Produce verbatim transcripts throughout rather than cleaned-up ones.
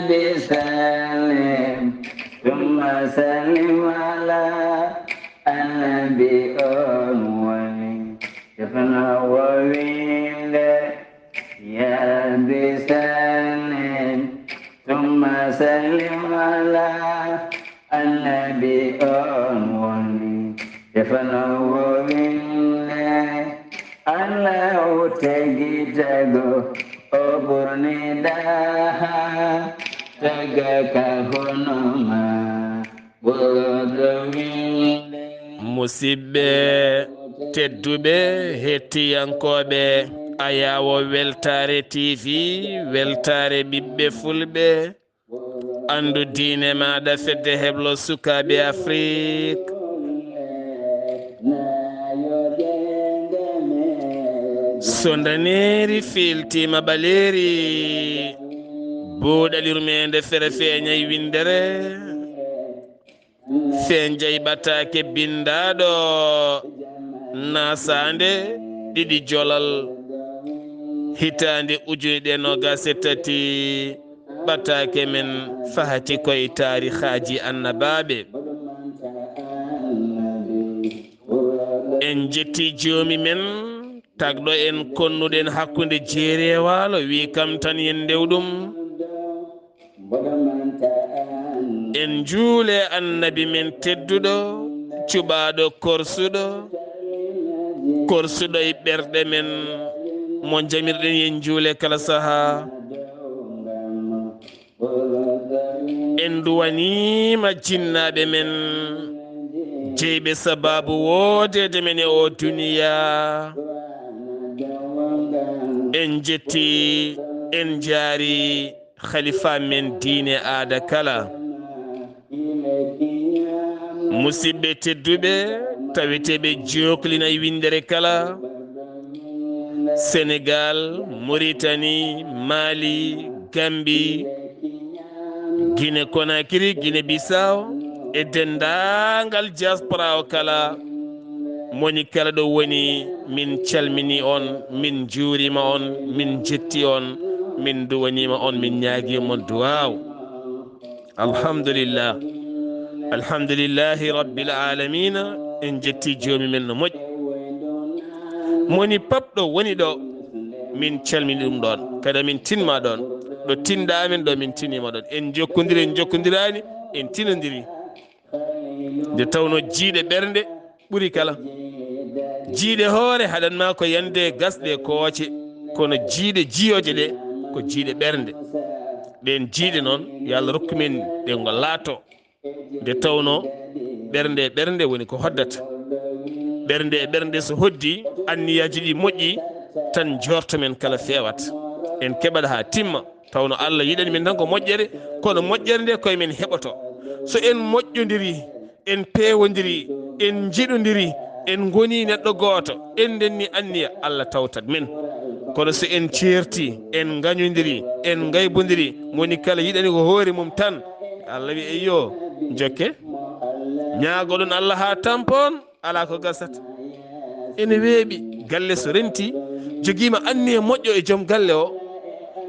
Sallim, tumma sallim ala annabi on woni. Defno wo winde, ya Rabbi sallim, tumma sallim ala annabi on woni. Defno wo winde, Allahu tagi tago, o ɓurni daha, taga ka hono ma, ɓurɗo winde. Musidɓe tedduɓe, hettiyankooɓe Ayawo Weltaare T V, Weltaare ɓiɓɓe Fulɓe, anndu diine maaɗa, fedde heblo sukaaɓe Afrik. So ndaneeri fiiltiima ɓaleeri, buuɗal yurmeende fere feeñay winndere. Fenjay ɓataake binndaaɗo naasaande ɗiɗi jolal hitaande ujunere noogas e tati, ɓataake men fahati koye taarihaaji annabaaɓe. En njetti joomi men, tagɗo en, konnuɗen hakkunde jeeri e waalo, wi kam tan yen ndew ɗum. En njuule annabi men tedduɗo, cuɓaaɗo korsuɗo, korsuɗo e ɓerɗe men, mo jamirɗen yen njuule kala sahaa. En duwaniima jinnaaɓe men, jeyɓe sabaabu woodeede men e oo duniyaa. En njetti, en njaari khalifa men diine aada kala. Musidɓe tedduɓe, taweteeɓe jooklina e winndere kala, Senegal, Mauritanie, Mali, Gambie, Guinée Conakry, Guinée Bissau, e denndaangal diaspora o kala, moni kala ɗo woni, min calmini on, min njuurima on, min jetti on, min duwanima on, min ñaagima on duwaaw. Alhamdulillah. Alhamdulillahi rabbil alamina. En jetti joomi men no moƴƴi. Moni pap ɗo woni ɗo, min calmini ɗum ɗon. Kadi min tinma ɗon. Ɗo tinɗa min ɗo, min tinima ɗon. En jokkondiri, en jokkondirani, en tinondiri. Nde tawno jiiɗe ɓernde ɓuri kala. Jiiɗe hoore haɗan ma ko yande gasɗe kooce, kono jiiɗe jiyoje ɗe ko jiiɗe ɓernde. Ɗen jiiɗe noon, yo Allah rokku men ɗe ngo laato. Nde tawno ɓernde e ɓernde woni ko hoddata. Ɓernde e ɓernde so hoddi, anniyaji ɗi moƴƴi, tan jorto men kala fewat. En keɓat haa timma. Tawno Allah yiɗani min tan ko moƴƴere, kono moƴƴere nde koye men heɓoto. So en moƴƴondiri, en peewondiri, en njiɗondiri, en ngoni neɗɗo gooto, en ndenni anniya, Allah tawtat men. Kono so en ceerti, en ngañondiri, en ngaybondiri, moni kala yiɗani ko hoore mum tan, Allah wi, "Eyyo, jokke." Ñaagoɗon Allah haa tampon. Alaa ko gasata. Ene weeɓi, galle so renti, jogiima anniya moƴƴo e joom galle o,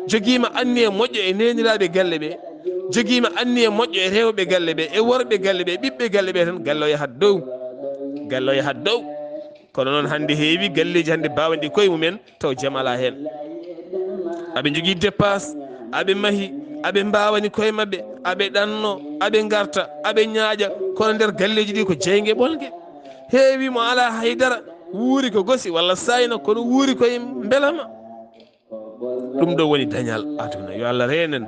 jogiima anniya moƴƴo e neeniraaɓe galle ɓe, jogiima anniya moƴƴo e rewɓe galle ɓe, e worɓe galle ɓe, e ɓiɓɓe galle ɓe tan, galle o yahat dow. Galle o yahat dow. Kono noon hannde heewi galleeji hannde baawanɗi koye mumen, taw jam alaa heen. Aɓe njogii dépasse, aɓe mahi, aɓe mbaawani koye maɓɓe, aɓe ɗanno, aɓe ngarta, aɓe ñaaƴa, kono nder galleeji ɗi ko jeynge ɓolnge. Heewi mo alaa haydara, wuuri ko gosi walla sayna, kono wuuri koye mbelama. Ɗum ɗo woni dañal aduna. Yo Allah reenen.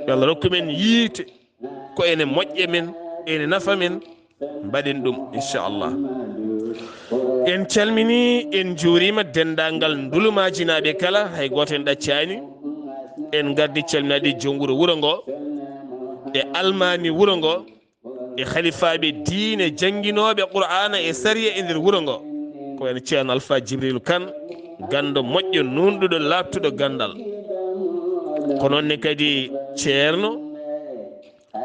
Yo Allah rokku men yiite. Ko ene moƴƴa men, ene nafa men, mbaɗen ɗum, inchallah. En calmini, en njuurima denndaangal Ndulumajinaaɓe kala, hay gooto en ɗaccaani. En ngardi calminaade jom wuro, wuro ngo, e almaami wuro ngo, e halifaaɓe diine jannginooɓe Qur'aana e sariya e nder wuro ngo. Ko wayno Ceerno Alfa Jibril Kan, ganndo moƴƴo, nuunɗuɗo, laaɓtuɗo ganndal. Ko noon ne kadi Ceerno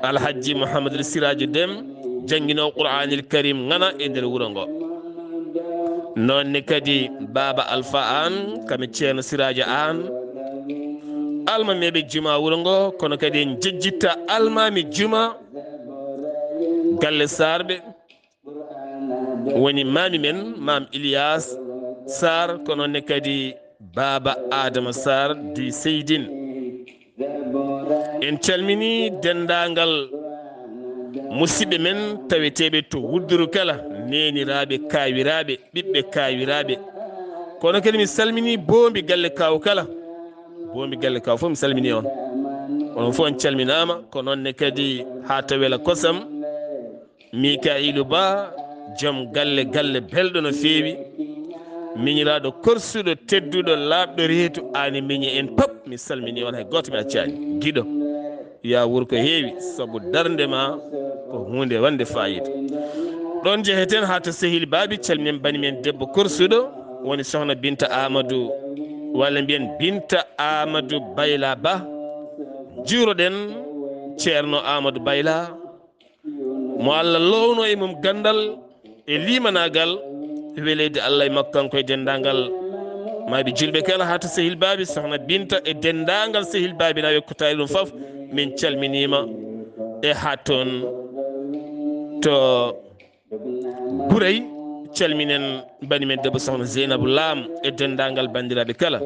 Alhajji Mouhamadou Siraji Dem, jannginoowo Qur'aanil Karim ŋana e nder wuro ngo. Noon ne kadi Baaba Alfa Aan, kam e Ceerno Siraji Aan, Almameeɓe juma wuro ngo, kono kadi en jejjitta almaami juma galle Saarɓe. Woni maami men, Maam Iliyas Saar, ko noon ne kadi Baaba Adama Saar, Duy Seydin. En calminii denndaangal musidɓe men taweteeɓe to Wudduru kala, neeniraaɓe, kaawiraaɓe, ɓiɓɓe kaawiraaɓe. Kono kadi mi salminii boombi galle kaaw kala. Boombi galle kaaw fof mi salminii on. Onon fof on calminaama, ko noon ne kadi haa to Wela Kosam. Mika'iilu Ba, joom galle, galle belɗo no feewi. Miñiraaɗo korsuɗo, tedduɗo, laaɓɗo reedu, aan e miñe en pop, mi salminii on, hay gooto mi accaani. Giɗo, yaa wuur ko heewi, sabu darnde ma ko huunde wonde faayiida. Ɗoon njeheten haa to sehil Baabi, calminen bani men debbo korsuɗo, woni Sohna Binta Aamadu, walla mbiyen Binta Aamadu Bayla Ba. Njuuroɗen Ceerno Aamadu Bayla, mo Allah loowno e mum ganndal e limanaagal, weleede Allah e makko kanko e denndaangal maaɓe julɓe kala, haa to sehil Baabi, Sohna Binta e denndaangal sehil Baabi na yokkutaali ɗum fof, min calminiima. E haa toon to Buray, calminen bani men debbo Sohna Zeynabu Laam e denndaangal banndiraaɓe kala.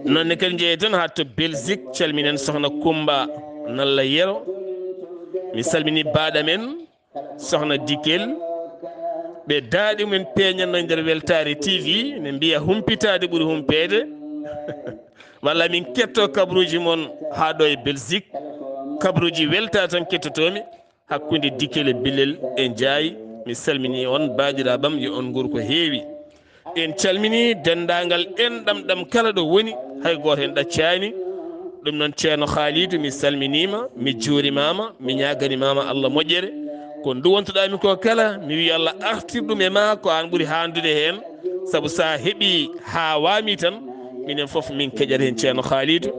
Noon ne kadi njeyeten haa to Belgique, calminen Sohna Kumba Nalla Yero. Mi salmini baaɗam en, Sohna Dikel. Ɓe daaɗi mumen peeñatno e nder Weltaare T V, ne mbiya humpitaade ɓuri humpeede. Walla min ketto kabruuji mon haa ɗo e Belgique. Kabruuji weltaa tan kettotoomi. Hakkunde Dikel e Bilel e Njaay, mi salminii on, baandiraaɓam, yo on nguur ko heewi. En calminii denndaangal enɗam ɗam kala ɗo woni, hay gooto en ɗaccaani. Ɗum noon, Ceerno Haaliidu, mi salminiima, mi juurimaama, mi ñaaganimaama Allah moƴƴere. Ko nduwontoɗaami ko kala, mi wiyi Allah artir ɗum e ma, ko aan ɓuri haandude heen, sabu so a heɓii haa waami tan, minen fof min keƴat heen, Ceerno Haaliidu.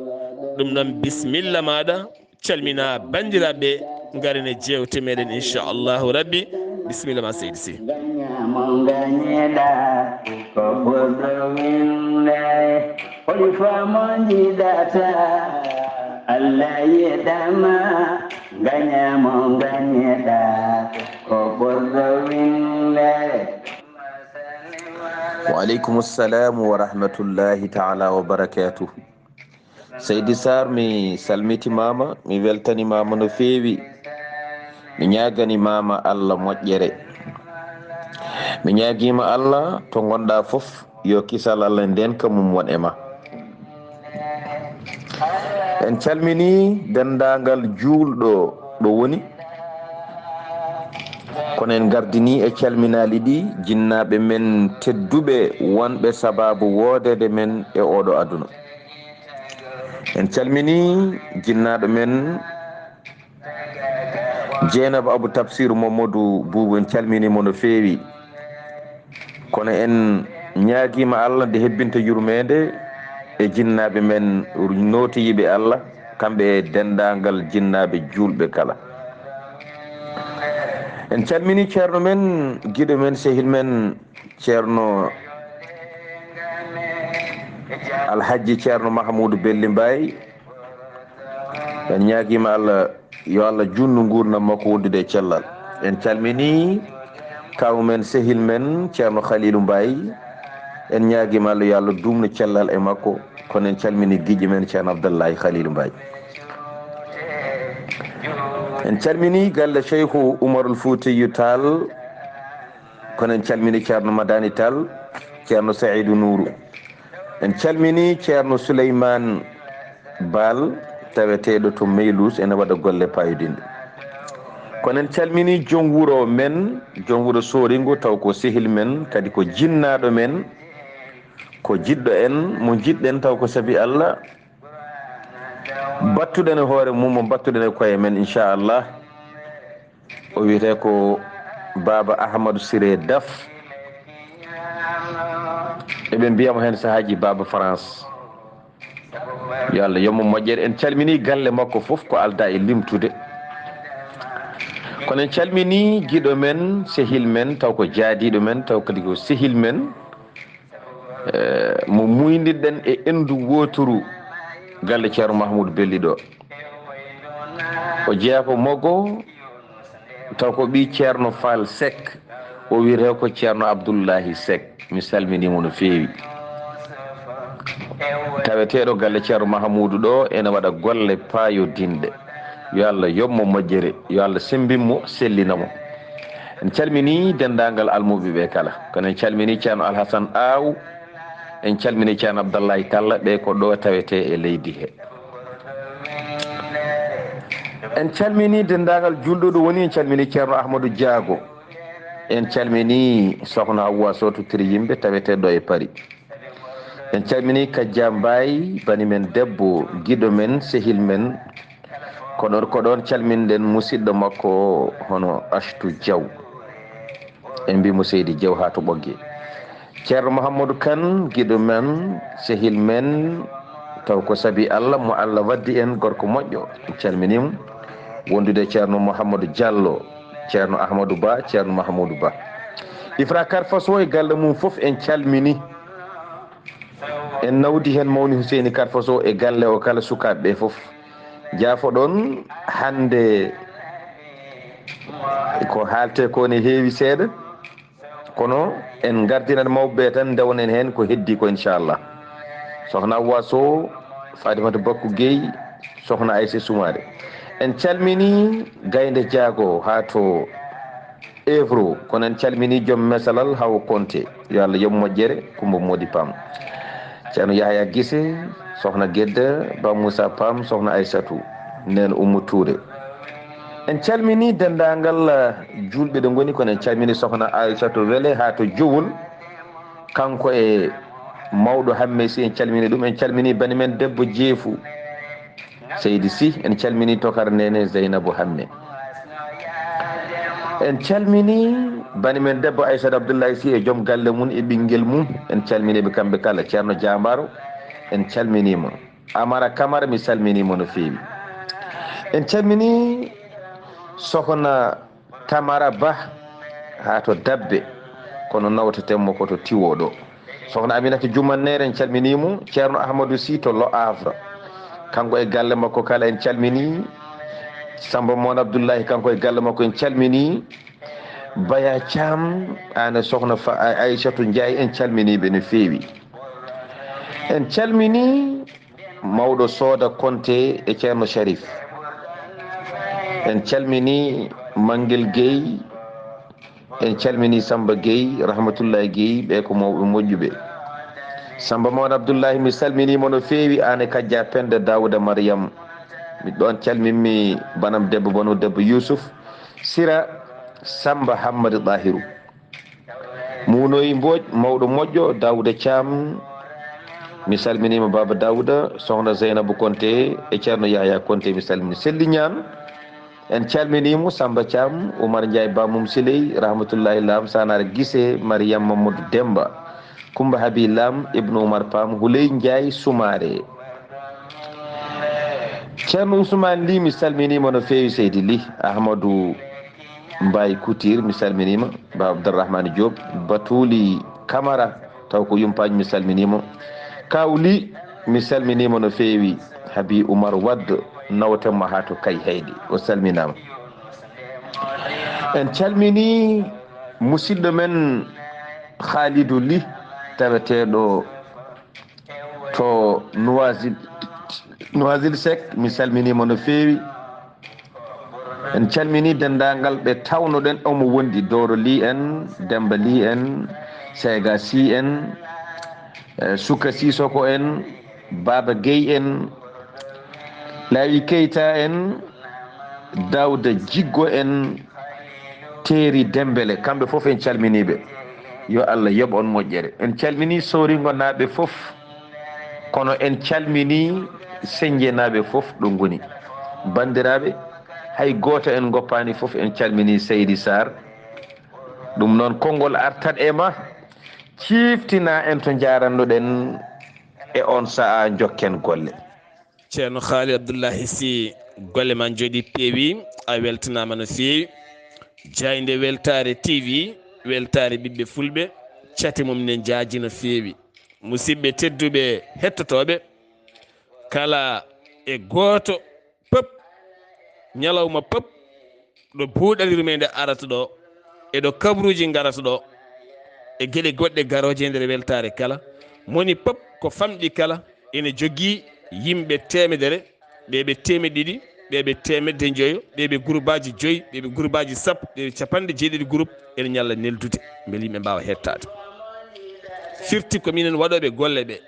Ɗum noon, bisimilla maaɗa. Calmina banndiraaɓe, ngaren e jeewte meɗen inchallahu rabbi. Bisimilla ma seydi Sy. Gaña mo gañeɗa ko ɓurɗo winde, holi faa mo jiɗata, Allah yiɗama. Gaña mo gañeɗa ko ɓurɗo winde. Wa aleykum salam wa rahmatullahi taala wa barakatuh. Seydi Sarr, mi salmitimaama, mi weltanimaama no feewi. Mi ñaaganimaama Allah moƴƴere. Mi ñaagiima Allah to ngonɗaa fof, yo kisal Allah e ndeenka mum won e ma. En calminii denndaangal juulɗo ɗo woni. Kono en ngardinii e calminaali ɗi jinnaaɓe men tedduɓe wonɓe sabaabu woodeede men e ooɗo aduna. En calminii jinnaaɗo men Jeynaba Abou Tafsir Mamadou Boubou, en calminii mo no feewi. Kono en ñaagiima Allah nde hebbinta yurmeende e jinnaaɓe men nootoyiiɓe Allah, kamɓe e denndaangal jinnaaɓe juulɓe kala. En calminii ceerno men, giɗo men, sehil men, ceerno Alhajji Ceerno Mahamuudu Belli Mbaay. En ñaagiima Allah, yo Allah juutnu nguurndam makko wondude e cellal. En calminii kaaw men, sehil men, ceerno Khalilu Mbaay. En ñaagiima Allah, yo Allah duumnu cellal e makko. Kono en calminii giƴƴo men, ceerno Abdallahi Khalilu Mbaay. En calminii galle Cheikhu Umarul Fuutiyu Taal. Kono en calminii ceerno Madani Tall, ceerno Saïdou Nourou. En calminii ceerno Souleymane Baal, taweteeɗo to Meylus, ene waɗa golle paayodinɗe. Kono en calminii joom wuro men, joom wuro Sooringo, taw ko sehil men, kadi ko jinnaaɗo men, ko jiɗɗo en, mo jiɗɗen, taw ko sabi Allah. Battuɗen e hoore mum, mo battuɗen e koye men, inchallah. O wiyetee ko Baaba Ahmadou Siré Daf. Eɓe mbiya mo heen sahaaji Baaba France. Yo Allah yoɓ mo moƴƴere. En calminii galle makko fof, ko aldaa e limtude. Kono en calminii giɗo men, sehil men, taw ko jaadiiɗo men, taw kadi ko sehil men. Eh, mo muuyniɗen e enndu wooturu. galle Ceerno Mahmoud Belli ɗo. O jeyaa ko Mogo, taw ko ɓii Ceerno Fall Seck, o wiyetee ko Ceerno Abdullahi Seck. Mi salminii mo no feewi. Taweteeɗo galle Ceerno Mahamuudu ɗo ene waɗa golle paayodinɗe. Yo Allah yoɓ mo moƴƴere, yo Allah semmbin mo, sellina mo. En calminii denndaangal almuuɓe ɓe kala. Kono en calminii Ceerno Alhasan Aaw, en calminii Ceerno Abdallahi Talla, ɓe ko ɗo tawetee e leydi he. En calminii denndaangal julɗo ɗo woni, en calminii Ceerno Ahmadou Diago. En calminii Sokhna Hawwa Sow to Tiri Yimɓe, tawetee ɗo e Paris. En calminii Kajja Mbaye, bani men debbo, giɗo men, sehil men. Ko ɗon, ko ɗon calminɗen musiɗɗo makko, hono Achtou Diaw. En mbii mo Seydi Diaw haa to Ɓoggee. Ceerno Mouhamadou Kane, giɗo men, sehil men, taw ko sabi Allah, mo Allah waddi en gorko moƴƴo. En calminii mo. Wondude Ceerno Mouhamadou Diallo, Ceerno Ahmadou Ba, Ceerno Mahamoudou Ba. Ifra Karfaso e galle mum fof en calminii. En nawdi heen Mawni Huseyni Karfaso e galle o kala, sukaaɓe ɓe fof. Jaafoɗon, hannde ko haaletee ko ne heewi seeɗa, kono en ngardinan mawɓe ɓe tan, ndewanen heen ko heddii ko, inchallah. Sokhna Hawwa Sow, Fatimata Bakku Gueye, Sokhna Aïssa Soumaré. En calminii Gaynde Diago haa to Evro, kono en calminii joom mesalal Hawo Konte. Yo Allah yoɓ moƴƴere, Kumba Mody Pam. Ceerno Yahaya Gise, Sokhna Gedda, Ba Moussa Pam, Sokhna Aysatu, Neen Oumou Touré. En calminii denndaangal, eh, juulɓe ɗo ngoni, kono en calminii Sokhna Aysatu Wele haa to Jowol. Kanko e mawɗo Hamme Sy, en calminii ɗum. En calminii bani men debbo Jeefu, Seydi Sy. En calminii Tokar Nene Zeynabu Hamme. En calminii bani men debbo Aysata Abdoulaye Sy e joom galle mum e ɓinngel mum. En calminii ɓe kamɓe kala. Ceerno Jaambaro, en calminii mo. Amara Kamara, mi salminii mo no feewi. En calminii Sokhna Tamara Ba haa to Dabbe, kono nawteten mo ko to Tiwo ɗo. Sokhna Aminata Jumanneere, en calminii mo. Ceerno Ahmadou Sy to Le Havre, kanko e galle makko kala en calminii. Samba Mon Abdoulaye, kanko e galle makko en calminii. Baya Thiam, aan e Sokhna Fa-, Ay-, Aïssatou Ndiaye, en calminii ɓe no feewi. En calminii mawɗo Sooda Konte e Ceerno Sharif. En calminii Mangel Gueye, en calminii Samba Gueye, Rahmatullahi Gueye, ɓe ko mawɓe moƴƴuɓe. Samba Mamadou Abdoulahi, mi salminii mo no feewi, aan e Kajja Penda Daouda Mariam. Mi ɗoon calminmi banam debbo, banu debbo Youssouf, Sira Samba Hammadi Ɗahiru. Muunoyi Mbooƴ, mawɗo moƴƴo, Daouda Thiam. Mi salminiima Baaba Daouda, Sokhna Zeynabu Konte e Ceerno Yahya Konte, mi salmini. Selli Ñaan, en calminii mo, Samba Thiam, Oumar Ndiaye, Ba Mum Siley, Rahmatullahi Lam, Sanare Gise, Mariam Mamadou Demba, Kumba Habi Lam, Ibnu Oumar Pam, Huley Ndiaye Soumaré. Ceerno Ousmane Ly, mi salminiima no feewi, Seydi Ly, Ahmadou Mbaye Couture, mi salminiima, Ba Abdourahmane Diop, Batuli Camara, taw ko yumpaaji, mi salminiima. Kaw Ly, mi salminiima no feewi, Habi Oumar Wade, nawten mo haa to Kay Heyde, o salminaama. En calminii musidɗo men Khalidou Ly, taweteeɗo to Noisy-, Noisy-le-Sec, mi salminiima no feewi. En calminii denndaangal ɓe tawnoɗen omo wondi, Doro Ly en, Demba Ly en, Sega Sy en, eh, Suka Sissoko en, Baba Gueye en, Lawi Keita en, Daouda Jiggo en, Teeri Dembele, kamɓe fof en calminii ɓe. Yo Allah yoɓ on moƴƴere. En calminii Sooringo naaɓe fof, kono en calminii Senje naaɓe fof ɗo ngoni. Banndiraaɓe, hay gooto en ngoppaani fof, en calminii Seydi Sarr. Ɗum noon, konngol artat e ma, ciiftina en to njaarannoɗen e on sa'a, njokken golle. Ceerno Khaali Abdullahi Sy, golle ma njooɗi peewi, a weltanaama no feewi. Jaaynde Weltaare T V, weltaare ɓiɓɓe fulɓe, cate mum ne njaaji no feewi. Musidɓe tedduɓe hettotooɓe, Kala e gooto pep, ñalawma pep, ɗo buuɗal yurmeende arata ɗo, e ɗo kabruuji ngarata ɗo, e geɗe goɗɗe garooje e nder weltaare kala, moni pep ko famɗi kala, ene jogii yimɓe teemedere, ɓe ɓe teemedde ɗiɗi, ɓe ɓe teemedde njoyo, ɓe ɓe gurubaji joyi, ɓe ɓe gurubaji sappo, ɓe ɓe capanɗe jeeɗiɗi gurup, ene ñalla neldude, mbele yimɓe mbaawa hettaade. Firti ko minen waɗooɓe golle ɓe.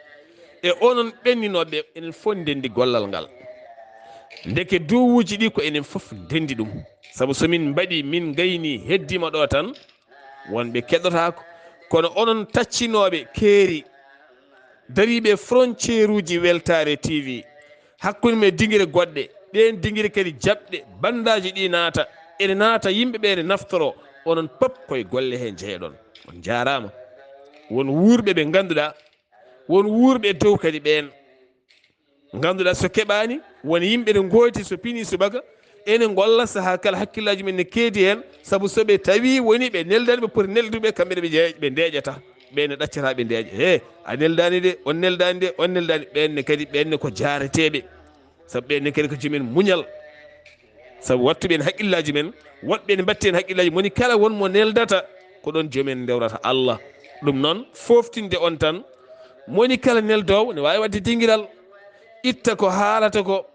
E onon ɓenninooɓe, enen fof ndenndi gollal ngal. Ndeke duuwuuji ɗi ko enen fof ndenndi ɗum. Sabu so min mbaɗi, min ngayni, heddiima ɗo tan, wonɓe keɗotaako. Kono onon taccinooɓe keeri, dariiɓe e frontière uji Weltaare T V, hakkunde mum e dingire goɗɗe, ɗeen dingire kadi jaɓɗe, bandaaji ɗi naata, ene naata yimɓe ɓe ene naftoroo, onon pop koye golle he njeyeɗon. On njaaraama. Won wuurɓe ɓe ngannduɗaa, won wuurɓe e dow kadi ɓeen. Ngannduɗaa so keɓaani, won yimɓe ne ngooti so pinii subaka, ene ngolla sahaa kala hakkillaaji men ne keedi heen, sabu so ɓe tawii woni ɓe neldaani ɓe poti neldude ɓe, kamɓe ne ɓe nje-, ɓe ndeeƴata, ɓeen ne ɗaccata ɓe ndeeƴa. He, a neldaani de, on neldaani de, on neldaani, ɓeen ne kadi, ɓeen ne ko jaareteeɓe, sabu ɓeen ne kadi ko joom en muñal. Sabu wattuɓe en haqqillaaji men, woɗɓe ne mbatti en haqqillaaji, moni kala won mo neldata, ko ɗoon joom en ndewrata Allah. Ɗum noon, fooftinde on tan, moni kala neldoowo ne waawi waɗde dingiral, itta ko haalata ko,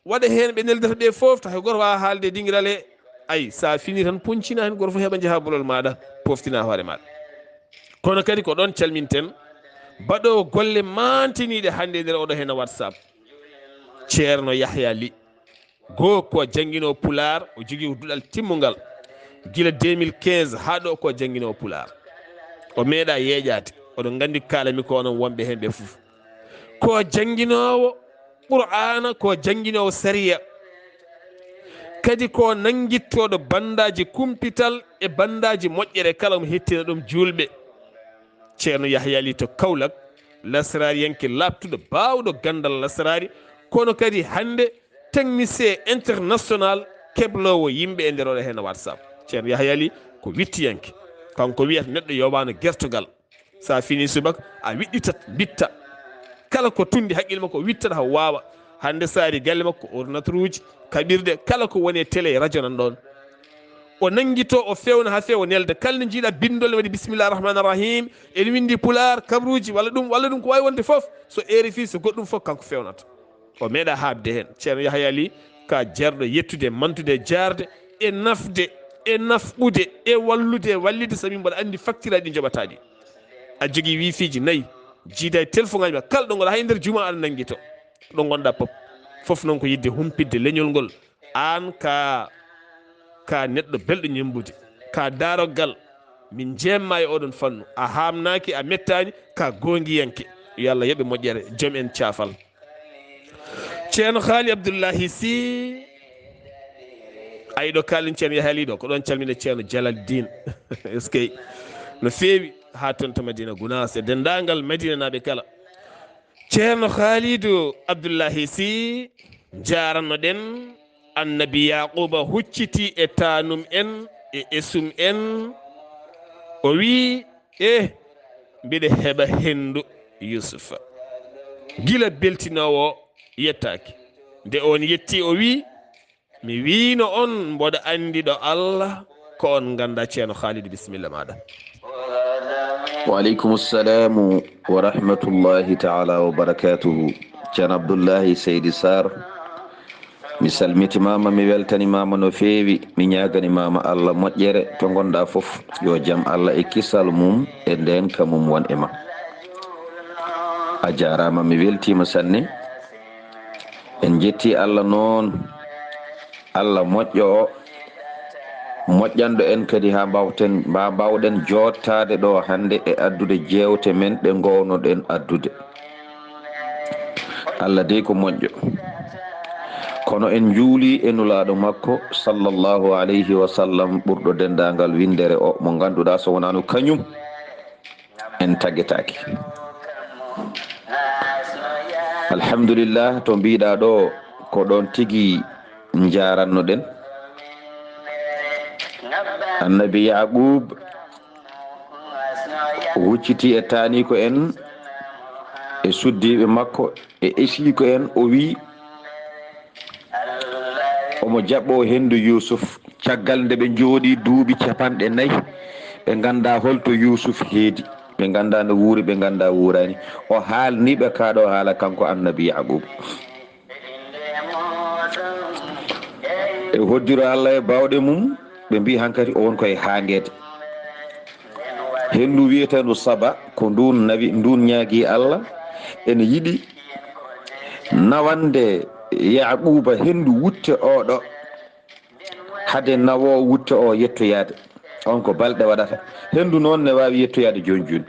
waɗa heen ɓe neldata ɓe fof, tawa hay gooto waawaa haalde e dingiral he. Ay, so a finii tan, poñcinaa heen, gooto fof heɓa njaha bolol maaɗa, poftinaa hoore maaɗa. Kono kadi ko ɗoon calminten baɗoowo golle maantiniiɗe hannde e nder oɗo heen WhatsApp, Ceerno Yahya Ly. Goo ko jannginoowo Pulaar, o jogii ko duɗal timmungal. Gila deux mille quinze haa ɗo ko jannginoowo Pulaar. O meeɗaa yeeƴaade. Oɗon nganndi ko kaalami ko onon wonɓe heen ɓe fof. Ko jannginoowo Qur'aana, ko jannginoowo sariya. Kadi ko nanngittooɗo banndaaji kumpital e banndaaji moƴƴere kala, omo hettina ɗum juulɓe. Ceerno Yahya Ly to Kaolack, lasraariyanke laaɓtuɗo, baawɗo ganndal lasraari, kono kadi hannde technicien international kebloowo yimɓe e nder oɗo heen WhatsApp. Ceerno Yahya Ly ko wittiyanke. Kanko wiyata neɗɗo yo waano gertogal. So a finii subaka, a wiɗɗitat, mbitta. Kala ko tunndi haqqille makko, o wittat haa waawa. Hannde so a ari galle makko, ordinateur uji, kaɓirɗe, kala ko woni e télé, radio nan ɗoon. O nanngitoo, o feewna haa feewa, o nelda. Kala nde njiiɗaa binndol ne waɗi bismillahi rahmaani rahim, ene winndi Pulaar, kabruuji, walla ɗum, walla ɗum ko waawi wonde fof. So R F I, so goɗɗum fof, kanko feewnata. O meeɗaa haaɓde heen. Ceerno Yahya Ly, ka jeerɗo yettude, mantude, jaarde, e nafde, e nafɓude, e wallude, e wallitde, sabi mboɗo anndi facture aji ɗi njoɓataa ɗi. A jogii wifiiji nayi, jiida e telefoŋaaji ma, kala ɗo ngonɗaa, hay nder juma aɗa nanngitoo. Ɗo ngonɗaa pop. Fof noon ko yiɗde humpitde leñol ngol. Aan ka, ka neɗɗo belɗo ñemmbude, ka daaroggal, min njeemma e oɗon fannu. A haamnaaki, a mettaani, ka goongiyanke. Yo Allah yoɓe moƴƴere, joom en caafal. Ceerno Haali Abdullahi Si, ay ɗo kaalen Ceerno Yahali ɗo, ko ɗoon calmina Ceerno Jalal Diin. Est-ce que no feewi haa toon to Madina Gunaas e denndaangal Madinanaaɓe kala. Ceerno Haalidu Abdullahi Si, njaaranno ɗen. Annabi Yaaquuba hucciti e taanum en, e esum en. O wi'i, eh, mbiɗa heɓa henndu Yuusufa. Gila beltinoowo yettaaki. Nde oon yetti, o wi'i, mi wiino on mboɗo anndi ɗo Allah, ko on ngannda. Ceerno Haalidu, bisimilla maaɗa. Wa aleykum salamu wa rahmatullahi taala wa barakatuhu. Ceerno Abdullahi Seydi Sarr, mi salmitimaama, mi weltanimaama no feewi, mi ñaaganimaama Allah moƴƴere to ngonɗaa fof. Yo jam Allah e kisal mum e ndeenka mum won e ma. A jaaraama, mi weltiima sanne. En njettii Allah noon, Allah moƴƴo o, moƴƴanɗo en kadi haa mbaawten, haa mbaawɗen jooɗtaade ɗo hannde e addude jeewte men ɗe ngownoɗen addude. Allah dey ko moƴƴo. Kono en njuulii e Nulaaɗo makko, sallallahu alayhi wa sallam, ɓurɗo denndaangal winndere o, mo ngannduɗaa so wonaano kañum, en taggetaake. Alhamdulillah, to mbiɗaa ɗo, ko ɗoon tigi njaarannoɗen. Annabi Yaaquub hucciti e taaniiko en, e suddiiɓe makko e esiiko en, o wiyi omo jaɓɓoo henndu Yuusuf. Caggal nde ɓe njooɗii duuɓi capanɗe nayi, ɓe nganndaa holto Yuusuf heedi, ɓe nganndaa no wuuri, ɓe nganndaa wuuraani. O haalnii ɓe kaa ɗoo haala kanko Annabi Yaaquub. E hoddiro Allah e baawɗe mum, ɓe mbii hankadi o won koye haangeede. Henndu wiyeteendu Saba, ko nduun nawi, nduun ñaagii Allah, ene yiɗi nawande Yaaquuba henndu wutte oo ɗo, hade nawoowo wutte oo yettoyaade. On ko balɗe waɗata. Henndu noon ne waawi yettoyaade jooni jooni.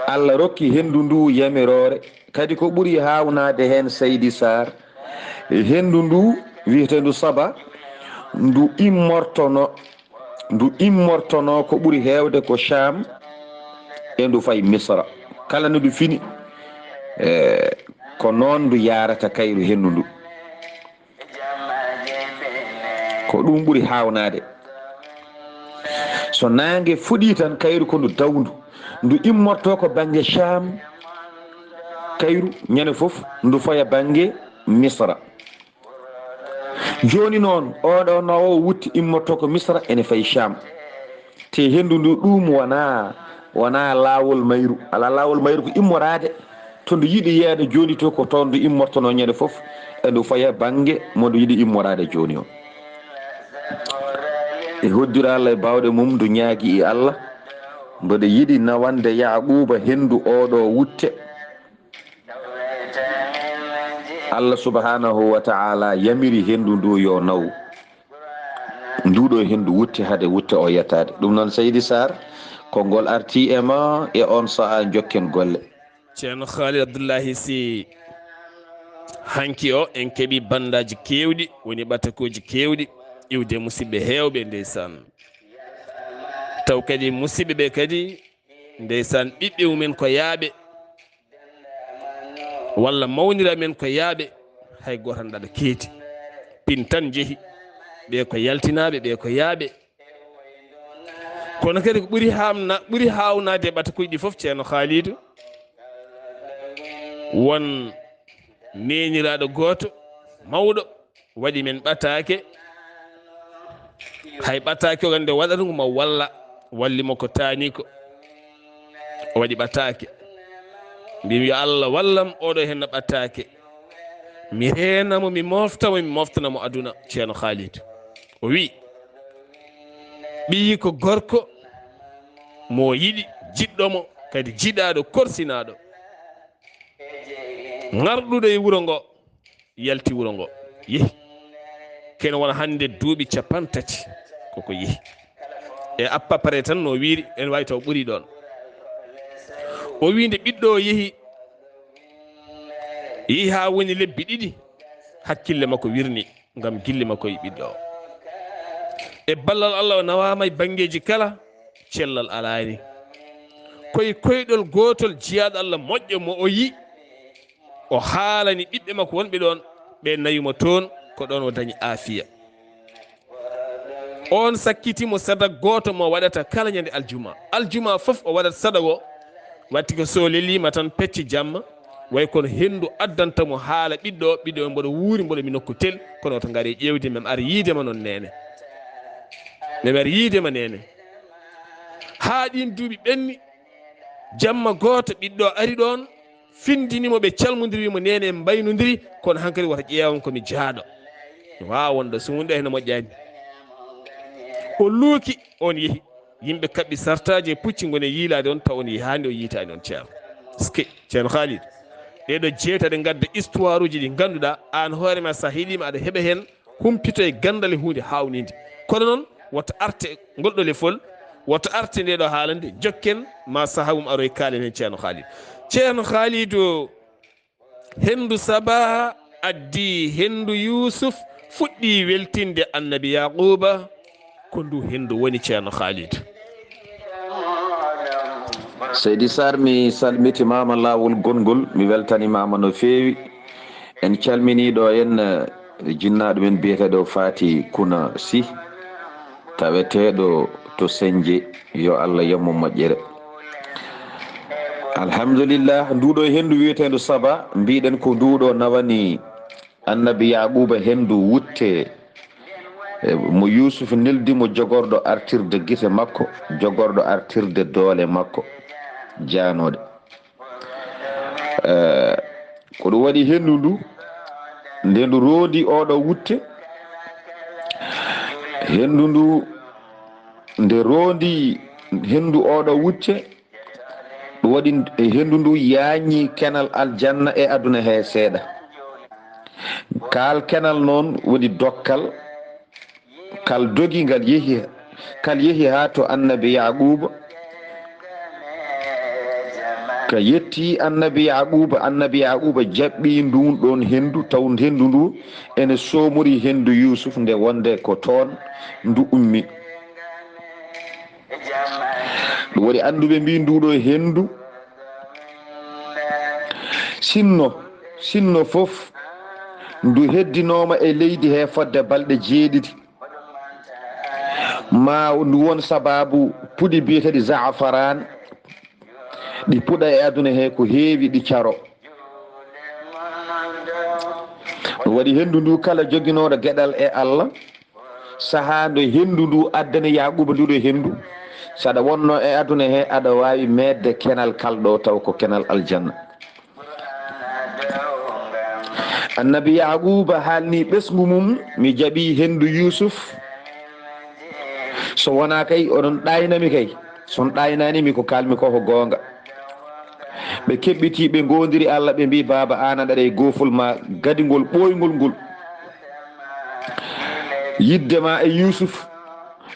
Allah rokki henndu ndu yamiroore, kadi ko ɓuri haawnaade heen, Seydi Saar, henndu ndu wiyeteendu Saba, ndu immortono, ndu immortono ko ɓuri heewde ko Sham, e ndu fay Misra. Kala no ndu fini, e, ko noon ndu yaarata kayru henndu ndu. Ko ɗum ɓuri haawnaade. So naange fuɗii tan, kayru ko ndu dawndu. Ndu immorto ko bannge Sham, kayru ñande fof ndu faya bannge Misra. Jooni noon, oo ɗoo nawoowo wutte immorto ko Misra, ene fayi Sham. Te henndu ndu ɗum wonaa, wonaa laawol mayru. Alaa laawol mayru ko immoraade. To ndu yiɗi yeeyde jooni to, ko toon ndu immortonoo ñande fof, e ndu faya bannge mo ndu yiɗi immoraade jooni o. E hoddira Allah e baawɗe mum, ndu ñaagi e Allah, mboɗo yiɗi nawande Yaaquuba henndu oo ɗoo wutte. Allah subhanahu wa ta'ala yamiri henndu ndu yo naw. Ndu ɗoo henndu wutte hade wutte o yettaade. Ɗum noon, Seydi Saar, konngol artii e ma e oon sahaa, njokken golle. Ceerno Khalid Abdullahi Sy, hanki o en keɓii bandaaji keewɗi, woni ɓatakooji keewɗi, iwde musidɓe heewɓe, ndeysaan. Taw kadi musidɓe ɓe kadi, ndeysaan, ɓiɓɓe mumen ko yaaɓe, walla mawnira men ko yaaɓe, hay gooto hannde aɗa keedi. Pin tan njehi, ɓe ko yaltinaaɓe, ɓe ko yaaɓe. Kono kadi ko ɓuri haamna-, ɓuri haawnaade e ɓatakuuji ɗi fof, Ceerno Khaalidu, won neeniraaɗo gooto mawɗo waɗi men ɓataake. Hay ɓataake o gannde waɗata ngu ma walla, walli mo ko taani ko. O waɗi ɓataake. Mbimi yo Allah wallam oɗo henno ɓataake. Mi reena mo, mi mofta mo, mi moftana mo aduna, Ceerno Khaalidu. O wi, ɓiyi ko gorko mo yiɗi, jiɗɗo mo, kadi jiɗaaɗo, korsinaaɗo. Ŋarɗuɗo e wuro ngo, yalti wuro ngo, yehi. Kene wona hannde duuɓi cappanɗe tati koko yehi. E à peu près tan no wiiri, ene waawi taw ɓuri ɗoon. O wi nde ɓiɗɗo o yehi, yehi haa woni lebbi ɗiɗi, hakkille makko wirni ngam gille makko e ɓiɗɗo o. E ballal Allah o nawaama e banngeeji kala, cellal alaani. Koye koyɗol gootol jiyaaɗo Allah moƴƴo mo o yi, o haalani ɓiɓɓe makko wonɓe ɗoon, ɓe nawi mo toon, ko ɗoon o dañi aafiya. Oon sakkiti mo sadak gooto mo waɗata kala ñande aljuma. Aljuma fof o waɗat sadak o, watti ko so leliima tan pecce jamma, way kono henndu addanta mo haala ɓiɗɗo o, ɓiɗɗo o mboɗo wuuri, mboɗo mi nokku tel, kono oto ngare ƴeewde, mem ar yiide ma noon neene. Mem ar yiide ma neene. Haa ɗiin duuɓi ɓenni, jamma gooto ɓiɗɗo o ari ɗoon, findini mo, ɓe calmondiri, wi mo, "Neene, en mbaynondiri, kono hankadi woto ƴeewan ko mi jaaɗo." Mi waawa wonde so wonde heno moƴƴaani. O luuki, on yehi. Yimɓe kaɓɓi sartaaji e pucci ngoni e yiilaade on, taw on yehaani, o yiitaani on, Ceerno. Ski, Ceerno Khalid. Ɗee ɗoo jeetati ngadda histoire uji ɗi ngannduɗaa, aan hoore ma, so a heɗiima, aɗa heɓa heen humpito e ganndal e huunde haawniinde. Kono noon, woto arte ngol ɗoo lefol, woto arte ndee ɗoo haalande, jokken ma sahaa mum aroy kaalen heen, Ceerno Khalid. Ceerno Khalid, henndu Saba addi henndu Yuusuf, fuɗɗi weltinde Annabi Yaaquuba. Ko ndu henndu woni, Ceerno Khalid. Seydi Saar, mi salmitimaama laawol gonngol, mi weltanimaama no feewi. En calminii ɗoo en, eh, jinnaaɗo men biyeteeɗo Faati Kuna Si, taweteeɗo to Senje, yo Allah yammo moƴƴere. Alhamdulillah, nduɗo henndu wiyeteendo Saba, mbiɗen ko nduɗo nawani Annabi Yaquba henndu wutte, e, mo Yusuf neldi mo jogorɗo artirde gite makko, jogorɗo artirde doole makko jaanooɗe. E, ko ɗum waɗi henndu ndu, nde ndu roondi oɗo wutte, henndu ndu, nde roondi henndu oɗo wutte, ɗum waɗi henndu ndu yaanyi kenal aljanna e aduna he seeɗa. Kal kenal noon woni dokkal, kal dogi ngal yehi, kal yehi haa to Annabi Yaquba. Ka yetti Annabi Yaquba, Annabi Yaquba jaɓɓi ndun ɗon henndu, taw henndu ndu ene soomori henndu Yusuf nde wonde ko toon ndu ummi. Ɗum waɗi annduɓe mbi nduɗo henndu sinno, sinno fof ndu heddinooma e leydi he fodde balɗe jeeɗiɗi. Ma ndu won sababu puɗi biyeteeɗi za'afaran, ɗi puɗa e aduna he ko heewi ɗi caro. Ɗum waɗi henndu ndu kala joginooɗo geɗal e Allah, sahaa nde henndu ndu addani Yaquba nduɗo henndu, saɗa wonno e aduna he aɗa waawi meedde kenal kalɗo taw ko kenal aljanna. Annabi Yaquba haalni ɓesngu mum, mi jaɓi henndu Yusuf. So wonaa kay, oɗon ɗaaynami kay. So on ɗaaynaani mi ko kaalmi ko ko goonga. Ɓe keɓɓiti, ɓe ngoondiri Allah, ɓe mbi, "Baaba, aan aɗa e goofol ma gadingol ɓooyngol ngol. Yidde ma e Yusuf,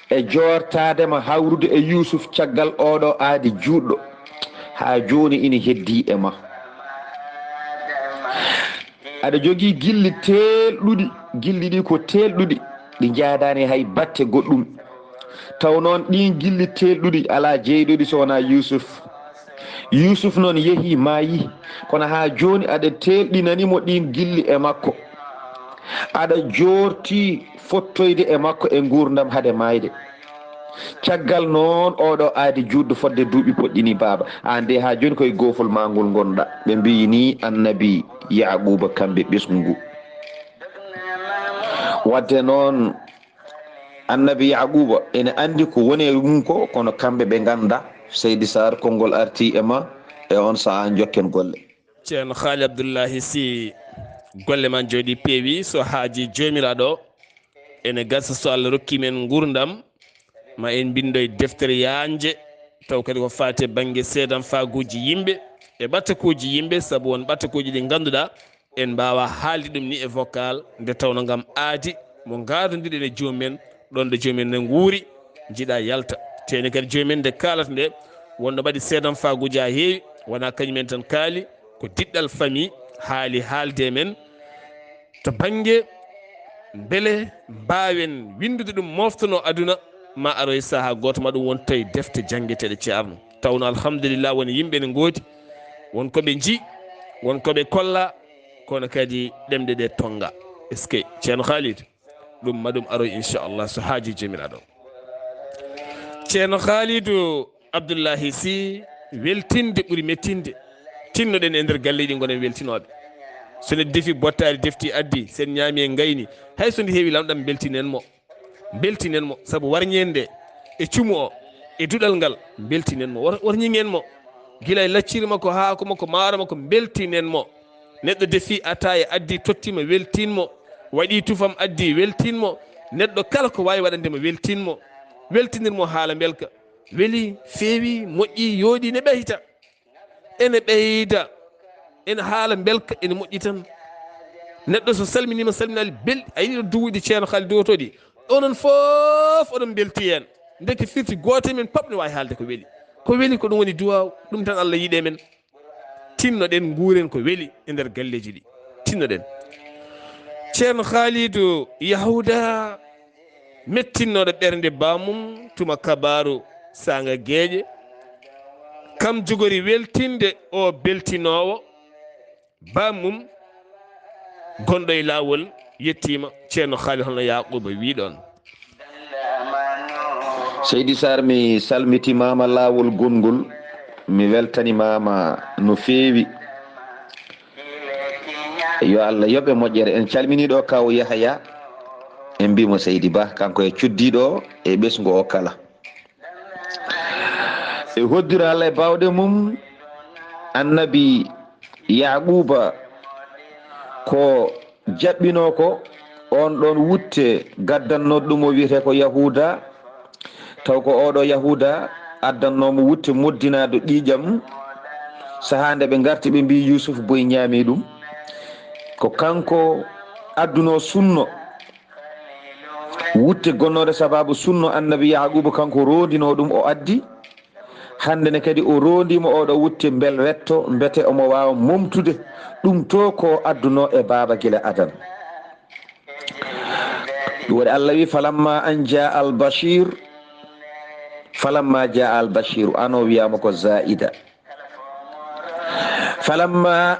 e joortaade ma hawrude e Yusuf caggal oɗo aadi juutɗo. Haa jooni ina heddi e ma. Aɗa jogii gilli teelɗuɗi, gilli ɗi ko teelɗuɗi, ɗi njaadaani hay batte goɗɗum. Taw noon ɗiin gilli teelɗuɗi alaa jeyɗo ɗi so wonaa Yusuf. Yusuf noon yehi maayi, kono haa jooni aɗa teelɗinani mo ɗiin gilli e makko. Aɗa joorti fottoyde e makko e nguurndam hade maayde. Caggal noon oɗo aadi juutɗo fodde duuɓi poɗɗi ni, baaba, aan de haa jooni koye goofol ma ngol ngonɗa." Ɓe mbiyi ni Annabi Yaquba kamɓe ɓesngu ngu. Wadde noon Annabi Yaquba ene anndi ko woni e mum ko, kono kamɓe ɓe ngannda. Seydi Sarr, konngol arti e ma, e on sahaa njokken golle. Ceerno Haali Abdullahi, si golle ma njooɗi peewi, so haaji Joomiraaɗo ene gasa, so Allah rokki men nguurndam, ma en mbinndoy deftere yaajnde, taw kadi ko faati e bannge seedanfaaguuji yimɓe e ɓatakuuji yimɓe, sabu won ɓatakuuji ɗi ngannduɗaa en mbaawa haalde ɗum ni e vocal, nde tawno ngam aadi mo ngaadondirɗen e joomum en, ɗoon ɗo joomum en ne nguuri, njiɗa yalta. Teeni kadi joomum en nde kaalata nde, wonno mbaɗi seedanfaaguuji haa heewi, wonaa kañum en tan kaali, ko diɗɗal famille haali haalde e men, to bannge mbele mbaawen winndude ɗum, mooftanoo aduna, ma aroy sahaa gooto ma ɗum won tawi defte janngeteeɗe ceerno. Tawno alhamdulillah, won yimɓe ne ngoodi, won ko ɓe nji, won ko ɓe kolla, kono kadi ɗemɗe ɗe tonnga. Est-ce que Ceerno Khalid? Ɗum ma ɗum aroy inchallah so haaji Joomiraaɗo. Ceerno Khalid Abdullahi Sy, weltinde ɓuri mettinde. Tinnoɗen e nder galleeji ɗi, ngonen weltinooɓe. So neɗɗo defi bottaari, defti, addi, sen ñaami e ngayni, hay so ndi heewi lamɗam, mbeltinen mo. Mbeltinen mo, sabu warñeende e cumu o, e duɗal ngal, mbeltinen mo. War-, warñingen mo. Gila e lacciri makko, haako makko, maaro makko, mbeltinen mo. Neɗɗo defi ataaya, addi, totti mo, weltin mo. Waɗi tufam, addi, weltin mo. Neɗɗo kala ko waawi waɗande mo, weltin mo. Weltinir mo haala mbelka. Weli, feewi, moƴƴi, yooɗi, ne ɓeyta. Ene ɓeyda, ene haala mbelka, ene moƴƴi tan. Neɗɗo so salminiima, salminaali belɗi, a yiɗi ɗo duwuɗi Ceerno Khalid duwoto ɗi. Onon fof oɗon mbelti heen. Ndeke firti gooto e men pop ne waawi haalde ko weli. Ko weli ko ɗum woni duwaaw, ɗum tan Allah yiɗi e men. Tinnoɗen, nguuren ko weli e nder galleeji ɗi. Tinnoɗen. Ceerno Khalidou Yahuda, mettinnooɗo ɓernde bammum tuma kabaaru saanga geeƴe, kam jogori weltinde o beltinoowo bammum gonɗo e laawol, yettiima. Ceerno Khalid, hono Yaaquuba wiiɗoon. Seydi Sarr, mi salmitimaama laawol gonngol. mi weltanimaama no feewi. Yo Allah yoɓe moƴƴere. En calminii ɗo kaw Yahaya, en mbii mo Seydi Ba, kanko e cuddiiɗo o e ɓesngu o kala. E hoddira Allah e baawɗe mum, annabi Yaquuba ko jaɓɓinoo ko, oon ɗoon wutte gaddannoo ɗum o wiyetee ko Yahuuda, taw ko oo ɗoo Yahuuda addannoo mo wutte moddinaado ƴiiƴam. Sahaa nde ɓe ngarti, ɓe mbii Yuusuf boy ñaami ɗum. Ko kanko addunoo sunno wutte gonnoode sabaabu sunno annabi Yaquuba, kanko roondinoo ɗum o addi. Hannde ne kadi o roondiima oo ɗoo wutte mbel wetto, mbete omo waawa momtude ɗum to ko addunoo e baaba gila adan. Ɗum waɗi Allah wi, "Falamma an jaa al bashir, falamma jaa al bashiru," ano wiyaama ko zaida. Falamma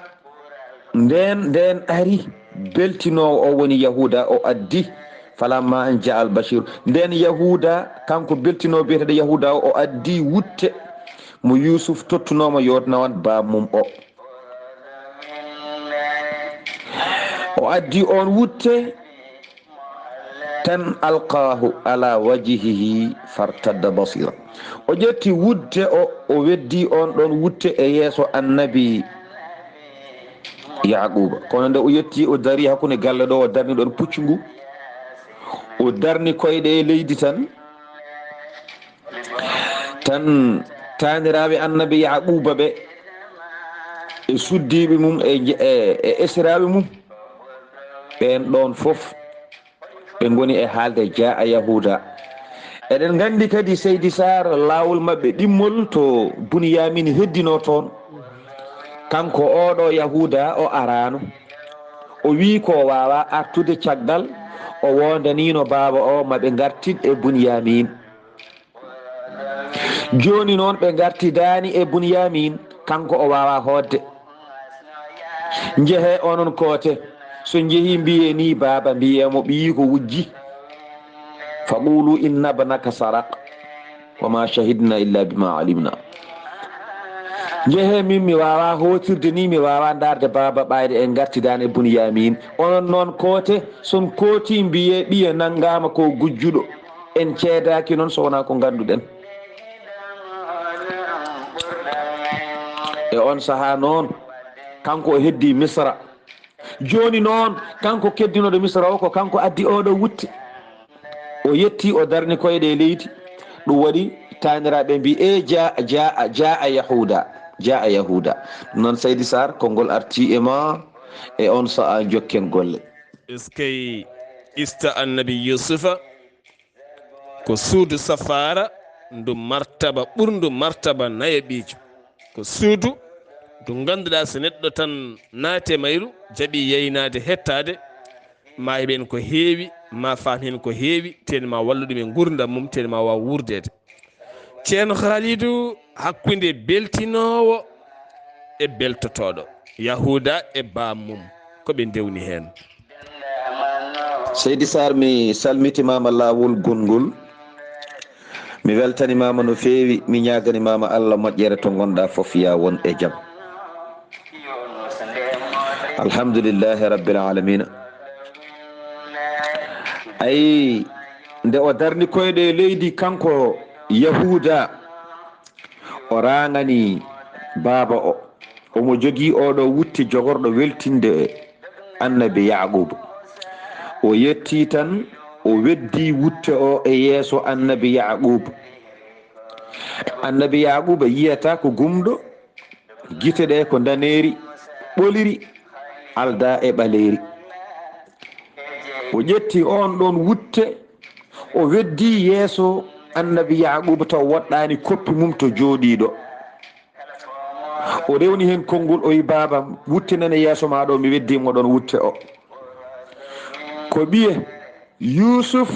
nden, nden ari, beltinoowo o woni Yahuuda, o addi. Falamma an jaa al bashir. Nden Yahuuda, kanko beltinoowo biyeteeɗo Yahuuda o, o addi wutte mo Yuusuf tottunoo mo yotnawan baam mum o. O addi on wutte, tan alqaahu ala wajhihi fartadda basira. O ƴetti wutte o, o weddi on ɗon wutte e yeeso annabi Yaquuba. Kono nde o yetti, o dari hakkunde galle ɗo, o darni ɗon puccu ngu. O darni koyɗe e leydi tan. Tan taaniraaɓe annabi Yaquuba ɓe, e suddiiɓe mum, e, e, e esiraaɓe mum, ɓeen ɗoon fof ɓe ngoni e haalde jaa a Yahuuda. Eɗen nganndi kadi, Seydi Saar, laawol maɓɓe ɗimmol to Bunyamin heddinoo toon. Kanko oo ɗoo Yahuuda o araano. O wii ko waawa artude caggal, o woondaniino baaba o ma ɓe ngartid e Bunyamin. Jooni noon ɓe ngartidaani e Bunyamin, kanko o waawa hootde. Njehee onon koote, so njehii mbiyee nii baaba, mbiyee mo ɓiyiiko wujji. Faqulu inna bnaka saraq, wa ma shahidna illa bima alimna. Njehee, min mi waawa hootirde nii, mi waawa ndaarde baaba ɓayde en ngartidaani e Bunyamin. Onon noon koote, son kooti mbiyee ɓiya nanngaama ko gujjuɗo. En ceedaaki noon so wonaa ko ngannduɗen. E on sahaa noon, kanko o heddii Misra. Jooni noon, kanko keddinooɗo Misra o, ko kanko addi oo ɗoo wutte. O yetti, o darni koyɗe e leydi. Ɗum waɗi taaniraaɓe mbii, "E jaa, jaa, jaa Yahuuda, jaa Yahuuda." Ɗum noon, Seydi Saar, konngol artii e ma, e on sahaa njokken golle. Eskey, ista annabi Yuusufa ko suudu safaara, ndu martaba ɓurndu martaba nayaɓiijo. Ko suudu ndu ngannduɗaa, so neɗɗo tan naati e mayru, jaɓi yaynaade, hettaade, ma heɓ heen ko heewi, ma faam heen ko heewi, teni ma wallu ɗum e nguurndam mum, teni ma waaw wuurdeede. Ceerno Khalidou, hakkunde beltinoowo e beltotooɗo, Yahuuda e baam mum, ko ɓe ndewni heen? Seydi Saar, mi salmitimaama laawol gonngol. Mi weltanimaama no feewi, mi ñaaganimaama Allah moƴƴere to ngonɗaa fof, yaa won e jam. Alhamdulillahi rabbil alamina. Ayi, nde o darni koyɗe e leydi, kanko Yahuuda, o raŋani baaba o. Omo jogii oo ɗoo wutte jogorɗo weltinde annabi Yaquuba. O yetti tan, o weddi wutte o e yeeso annabi Yaquuba. Annabi Yaquuba yiyata ko gumɗo, gite ɗe ko ndaneeri ɓoliri, aldaa e ɓaleeri. O ƴetti oon ɗoon wutte, o weddii yeeso annabi Yaquuba, taw woɗɗaani koppi mum to jooɗiiɗo. O rewni heen konngol, o wi, "Baabam, wutte nane yeeso maa ɗo, mi weddii mo ɗoon wutte o." Ko ɓiye Yuusuf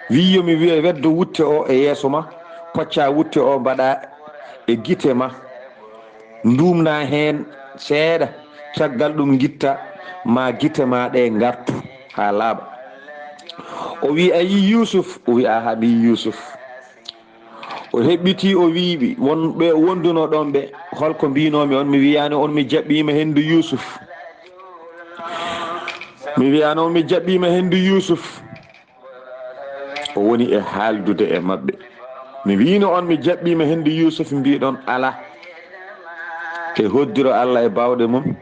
wi, "Yo mi wiye, weddo wutte o e yeeso ma, pocca wutte o mbaɗa e gite ma, nduumna heen seeɗa, caggal ɗum ngitta, ma gite ma ɗe ngartu haa laaɓa." O wi, "A yii Yuusuf?" O wi, "Aha, mi yii Yuusuf." O heɓɓitii, o wiiɓi wonɓe wondunoo ɗoon ɓe, "Holko mbiinoomi on? Mi wiyaani on mi jaɓɓiima henndu Yuusuf. Mi wiyaani on mi jaɓɓiima henndu Yuusuf." O woni e haaldude e maɓɓe. "Mi wiino on mi jaɓɓiima henndu Yuusuf, mbiɗon alaa." E hoddiro Allah e baawɗe mum.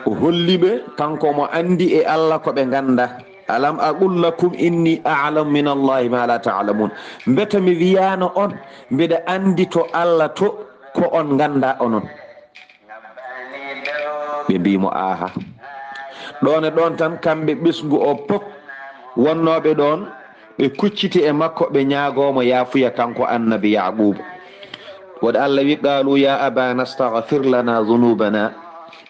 O holli ɓe, kanko mo anndi e Allah ko ɓe ngannda. "Alam aqul lakum inni a'lamu min Allahi ma la ta'lamun." Mbeta mi wiyaano on, mbiɗa anndi to Allah to ko on ngannda onon. Ɓe mbii mo, "Aaha." Ɗoon e ɗoon tan, kamɓe ɓesngu o pop wonnooɓe ɗoon, ɓe kucciti e makko, ɓe ñaagoo mo yaafuya, kanko annabi Yaaquuba. Waɗi Allah wi, "Qaalu ya abana staghfir lana dhunubana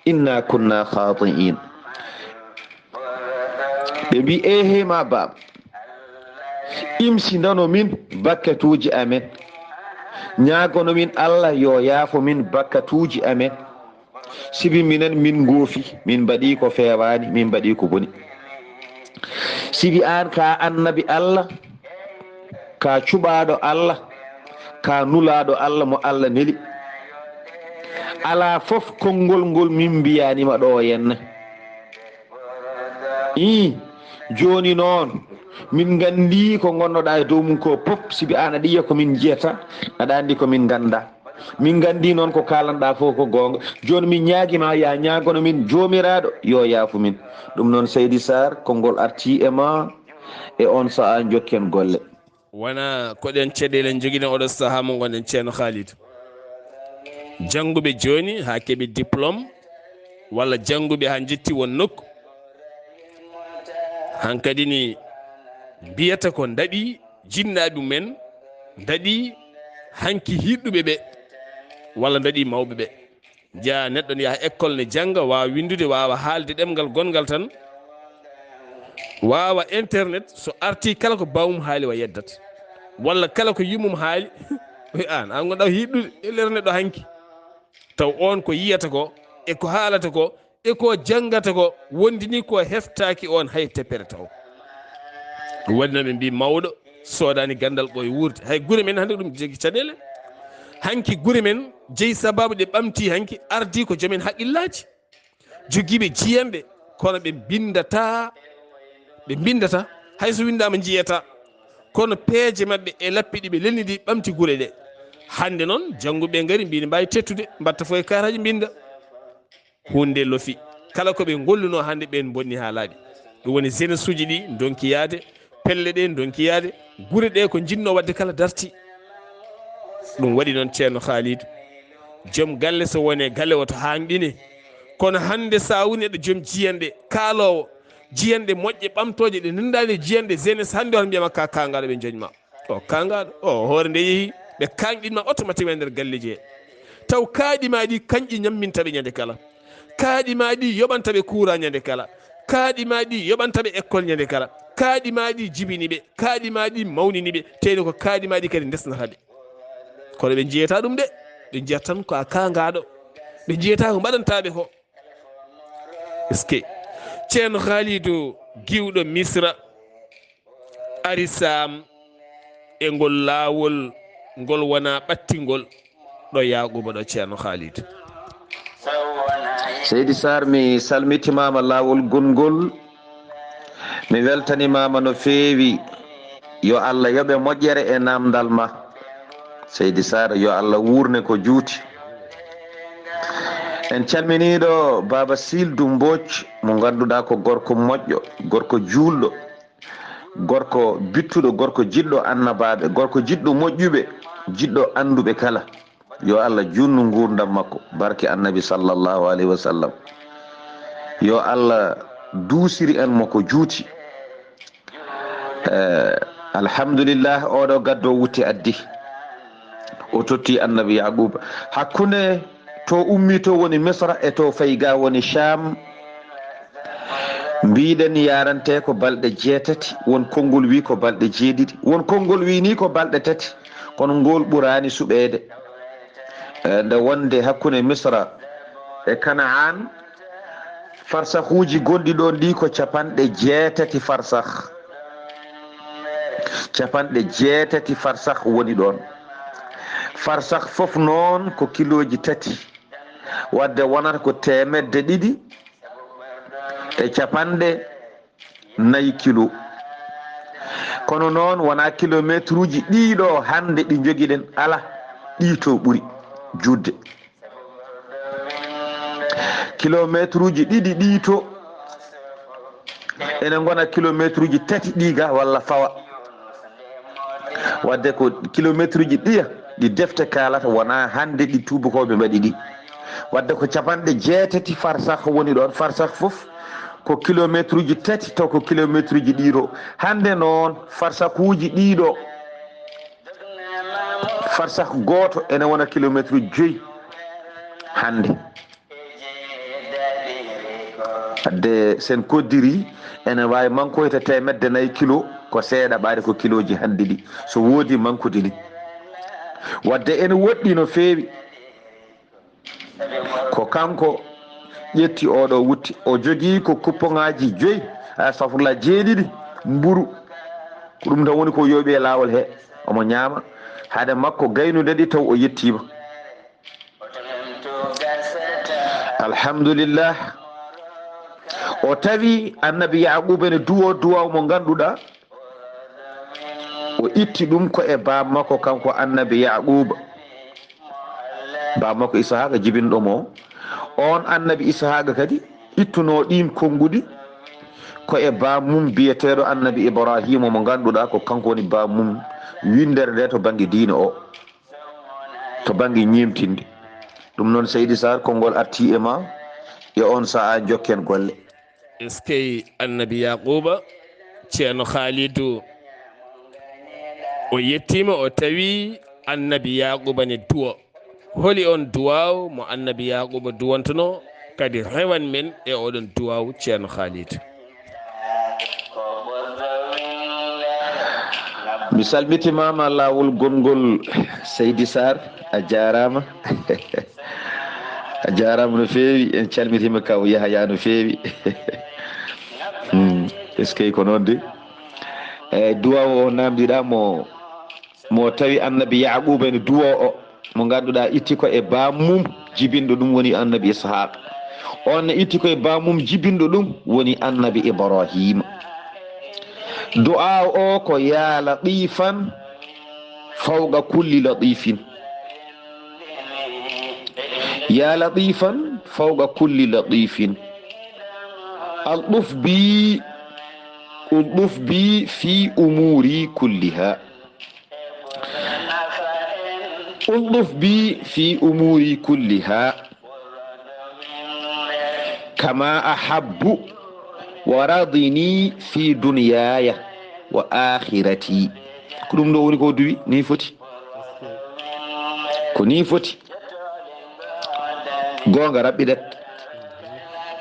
inna kunna khati'in." Ɓe mbii, "Eehe ma baaba, imsindano min bakkatuuji amen. Ñaagono min Allah yo yaafo min bakkatuuji amen. Sibi minen min ngoofi, min mbaɗi ko feewaani, min mbaɗi ko boni. Sibi aan ka annabi Allah, ka cuɓaaɗo Allah, ka nulaaɗo Allah mo Allah neli. Alaa fof konngol ngol min mbiyaani ma ɗo henne. Ii, jooni noon, min nganndi ko ngonnoɗaa e dow mum ko pop, sibi aan aɗa yiya ko min njiyata, aɗa anndi ko min ngannda. Min nganndi noon ko kaalanɗaa fof ko goonga. Jooni min ñaagi ma, ya ñaagono min Joomiraaɗo, yo yaafu min." Ɗum noon, Seydi Sarr, konngol artii e ma, e oon sahaa njokken golle. Wona koɗen caɗeele en njogino oɗo sahaa mo ngonɗen, Ceerno Khalid. Jannguɓe jooni haa keɓi diplôme, walla jannguɓe haa njetti won nokku. Hankadi ni mbiyata ko ndaɗi jinnaaɓe mumen, ndaɗi hanki hiɗɗuɓe ɓe, walla ndaɗi mawɓe ɓe. Njiya neɗɗo ne yaha école ne jannga, waawa winndude, waawa haalde ɗemngal gonngal tan, waawa internet, so artii kala ko baawmum haali o yeddat, walla kala ko yummum haali, o wiya, "Aan, aan ngonɗaa hiɗɗude, e lere neɗɗo hanki." Taw oon ko yiyata ko, e ko haalata ko, e ko janngata ko, wondini ko heftaaki oon hay teppere taw. Waɗi no ɓe mbii, mawɗo soodaani ganndal ɓooy wuurde. Hay gure men hannde ɗum jogii caɗeele. Hanki gure men jeyi sabaabu ɗe ɓamti hanki, ardii ko jomen haqqillaaji. Jogiiɓe jiyanɗe, kono ɓe mbinndataa, ɓe mbinndataa, hay so winndaama njiyataa. Kono peeje maɓɓe e lappi ɗi ɓe lelni ɗi ɓamti gure ɗe. Hannde noon, jannguɓe ngari, mbii ne mbaawi teettude, mbaɗta fof e kaaraaji mbinnda. Huunde lofi. Kala ko ɓe ngollunoo hannde, ɓeen mbonni haa laaɓi. Ɗum woni jeunesse uji ɗi ndonki yahde, pelle ɗe ndonki yahde, gure ɗe ko njinnoo waɗde kala darti. Ɗum waɗi noon Ceerno Khalidou, joom galle so woni e galle o to haanɗine. Kono hannde so a woni neɗɗo joom jiyanɗe, kaaloowo, jiyanɗe moƴƴe, ɓamtooje ɗe ndenndaani e jiyanɗe jeunesse hannde, on mbiyama ka kaangaaɗo ɓe njoñ ma. O kaangaaɗo, o hoore nde yehi, ɓe kaanɗin ma automatiquement e nder galleeji he. Taw kaaɗi ma ɗi kañƴi ñamminta ɓe ñande kala. Kaaɗi ma ɗi yoɓanta ɓe courant ñande kala. Kaaɗi ma ɗi yoɓanta ɓe école ñande kala. Kaaɗi ma ɗi jibini ɓe. Kaaɗi ma ɗi mawnini ɓe. Teyni ko kaaɗi ma ɗi kadi ndesnata ɓe. Kono ɓe njiyataa ɗum de. Ɓe njiyata tan ko a kaangaaɗo. Ɓe njiyataa ko mbaɗantaa ɓe ko. Est-ce que Ceerno Khalidou giwɗo Misra ari Saam e ngol laawol ngol wonaa ɓattingol ɗo Yaaquuba ɗo Ceerno Khalidou? Seydi Sarr, mi salmitimaama laawol gonngol, mi weltanimaama no feewi. Yo Allah yoɓe moƴƴere e naamndal ma. Seydi Sarr, yo Allah wuurne ko juuti. En calminiiɗo Baaba Siildu Mbooc, mo ngannduɗaa ko gorko moƴƴo, gorko juulɗo, gorko bittuɗo, gorko jiɗɗo annabaaɓe, gorko jiɗɗo moƴƴuɓe, jiɗɗo annduɓe kala. Yo Allah juutnu nguurndam makko, barke Annabi sallallahu alayhi wa sallam. Yo Allah duusiri en mo ko juuti. Eh, alhamdulillah, oɗo gaddo wutti addi. O totti Annabi Yaaquuba. Hakkunde to ummi to woni Misra e to fayi ga woni Sham. Mbiɗen yarante ko balɗe jeetati, won konngol wi ko balɗe jeeɗiɗi, won konngol wi ni ko balɗe tati, kono ngol ɓuraani suɓeede. Eh, nde wonde hakkunde Misra e Kanaan, farsakhuuji gonɗi ɗoon ɗi ko capanɗe jeetati farsakh. capanɗe jeetati farsakh woni ɗoon. Farsakh fof noon ko kilooji tati, wadde wonata ko teemedde ɗiɗi e capanɗe nayi kilo. Kono noon wonaa kilomeetruuji ɗii ɗo hannde ɗi njogiɗen, alaa, ɗii to ɓuri juutde. Kilomeetruuji ɗiɗi ɗii to ene ngona kilomeetruuji tati ɗii ga walla fawa. Wadde ko kilomeetruuji ɗiya ɗi defte kaalata, wonaa hannde ɗi tuubakooɓe mbaɗi ɗi. Wadde ko capanɗe jeetati farsakh woni ɗoon, farsakh fof ko kilomeetruuji tati taw ko kilomeetruuji ɗii ɗo. Hannde noon farsakhuuji ɗii ɗo, farsakh gooto ene wona kilomeetruuji joyi hannde. Wadde sen koddiri ene waawi mankoyta teemedde nayi kilo, ko seeɗa ɓaade ko kilooji hannde ɗi, so woodi mankude ni. Wadde ene woɗɗi no feewi. Ko kanko ƴetti oɗo wutte, o jogii ko kuppoŋaaji joyi, astafurlah, jeeɗiɗi mburu. Ko ɗum tan woni ko yooɓi e laawol he, omo ñaama. Hade makko gaynude ɗi taw o yettiima. Alhamdulillah. O tawi annabi Yaquba ene duwo duwaw mo ngannduɗaa, o itti ɗum ko e baaba makko kanko annabi Yaquba. Baaba makko Ishaqa jibinɗo mo. On annabi Ishaqa kadi ittuno ɗiin konnguɗi ko e baaba mum biyeteeɗo annabi Ibrahima mo ngannduɗaa ko kanko woni baaba mum winndere nde to bannge diine o, to bannge ñeemtinde. Ɗum noon, Seydi Sarr, konngol artii e ma e on sa'a, njokken golle. Eskey annabi Yaquba, Ceerno Khalidou, o yettiima, o tawi annabi Yaquba ne duwo. Holi on duwaaw mo annabi Yaquba duwantuno, kadi rewan men e oɗon duwaaw, Ceerno Khalidou? Mi salmitimaama laawol gonngol, Seydi Sarr, a jaaraama. A jaaraama no feewi, en calmitiima kaw Yahaya no feewi. Hmm, eskey ko noon de. Eeyi, duwaaw o naamndiɗaa mo, mo tawi annabi Yaquba ene duwo o, mo ngannduɗaa itti ko e baaba mum jibinɗo ɗum woni annabi Ishaq. On ne itti ko e baaba mum jibinɗo ɗum woni annabi Ibrahima. Du'aa o ko: "Ya latifan fawqa kulli latifin." "Ya latifan fawqa kulli latifin. Altuf bi, altuf bi fi umuri kulliha." "Ultuf bi fi umuri kulliha kama ahabbu, wa radini fi dunyaya wa akhirati." Ko ɗum ɗo woni ko duwi, ni foti. Ko ni foti. Goonga raɓɓiɗat.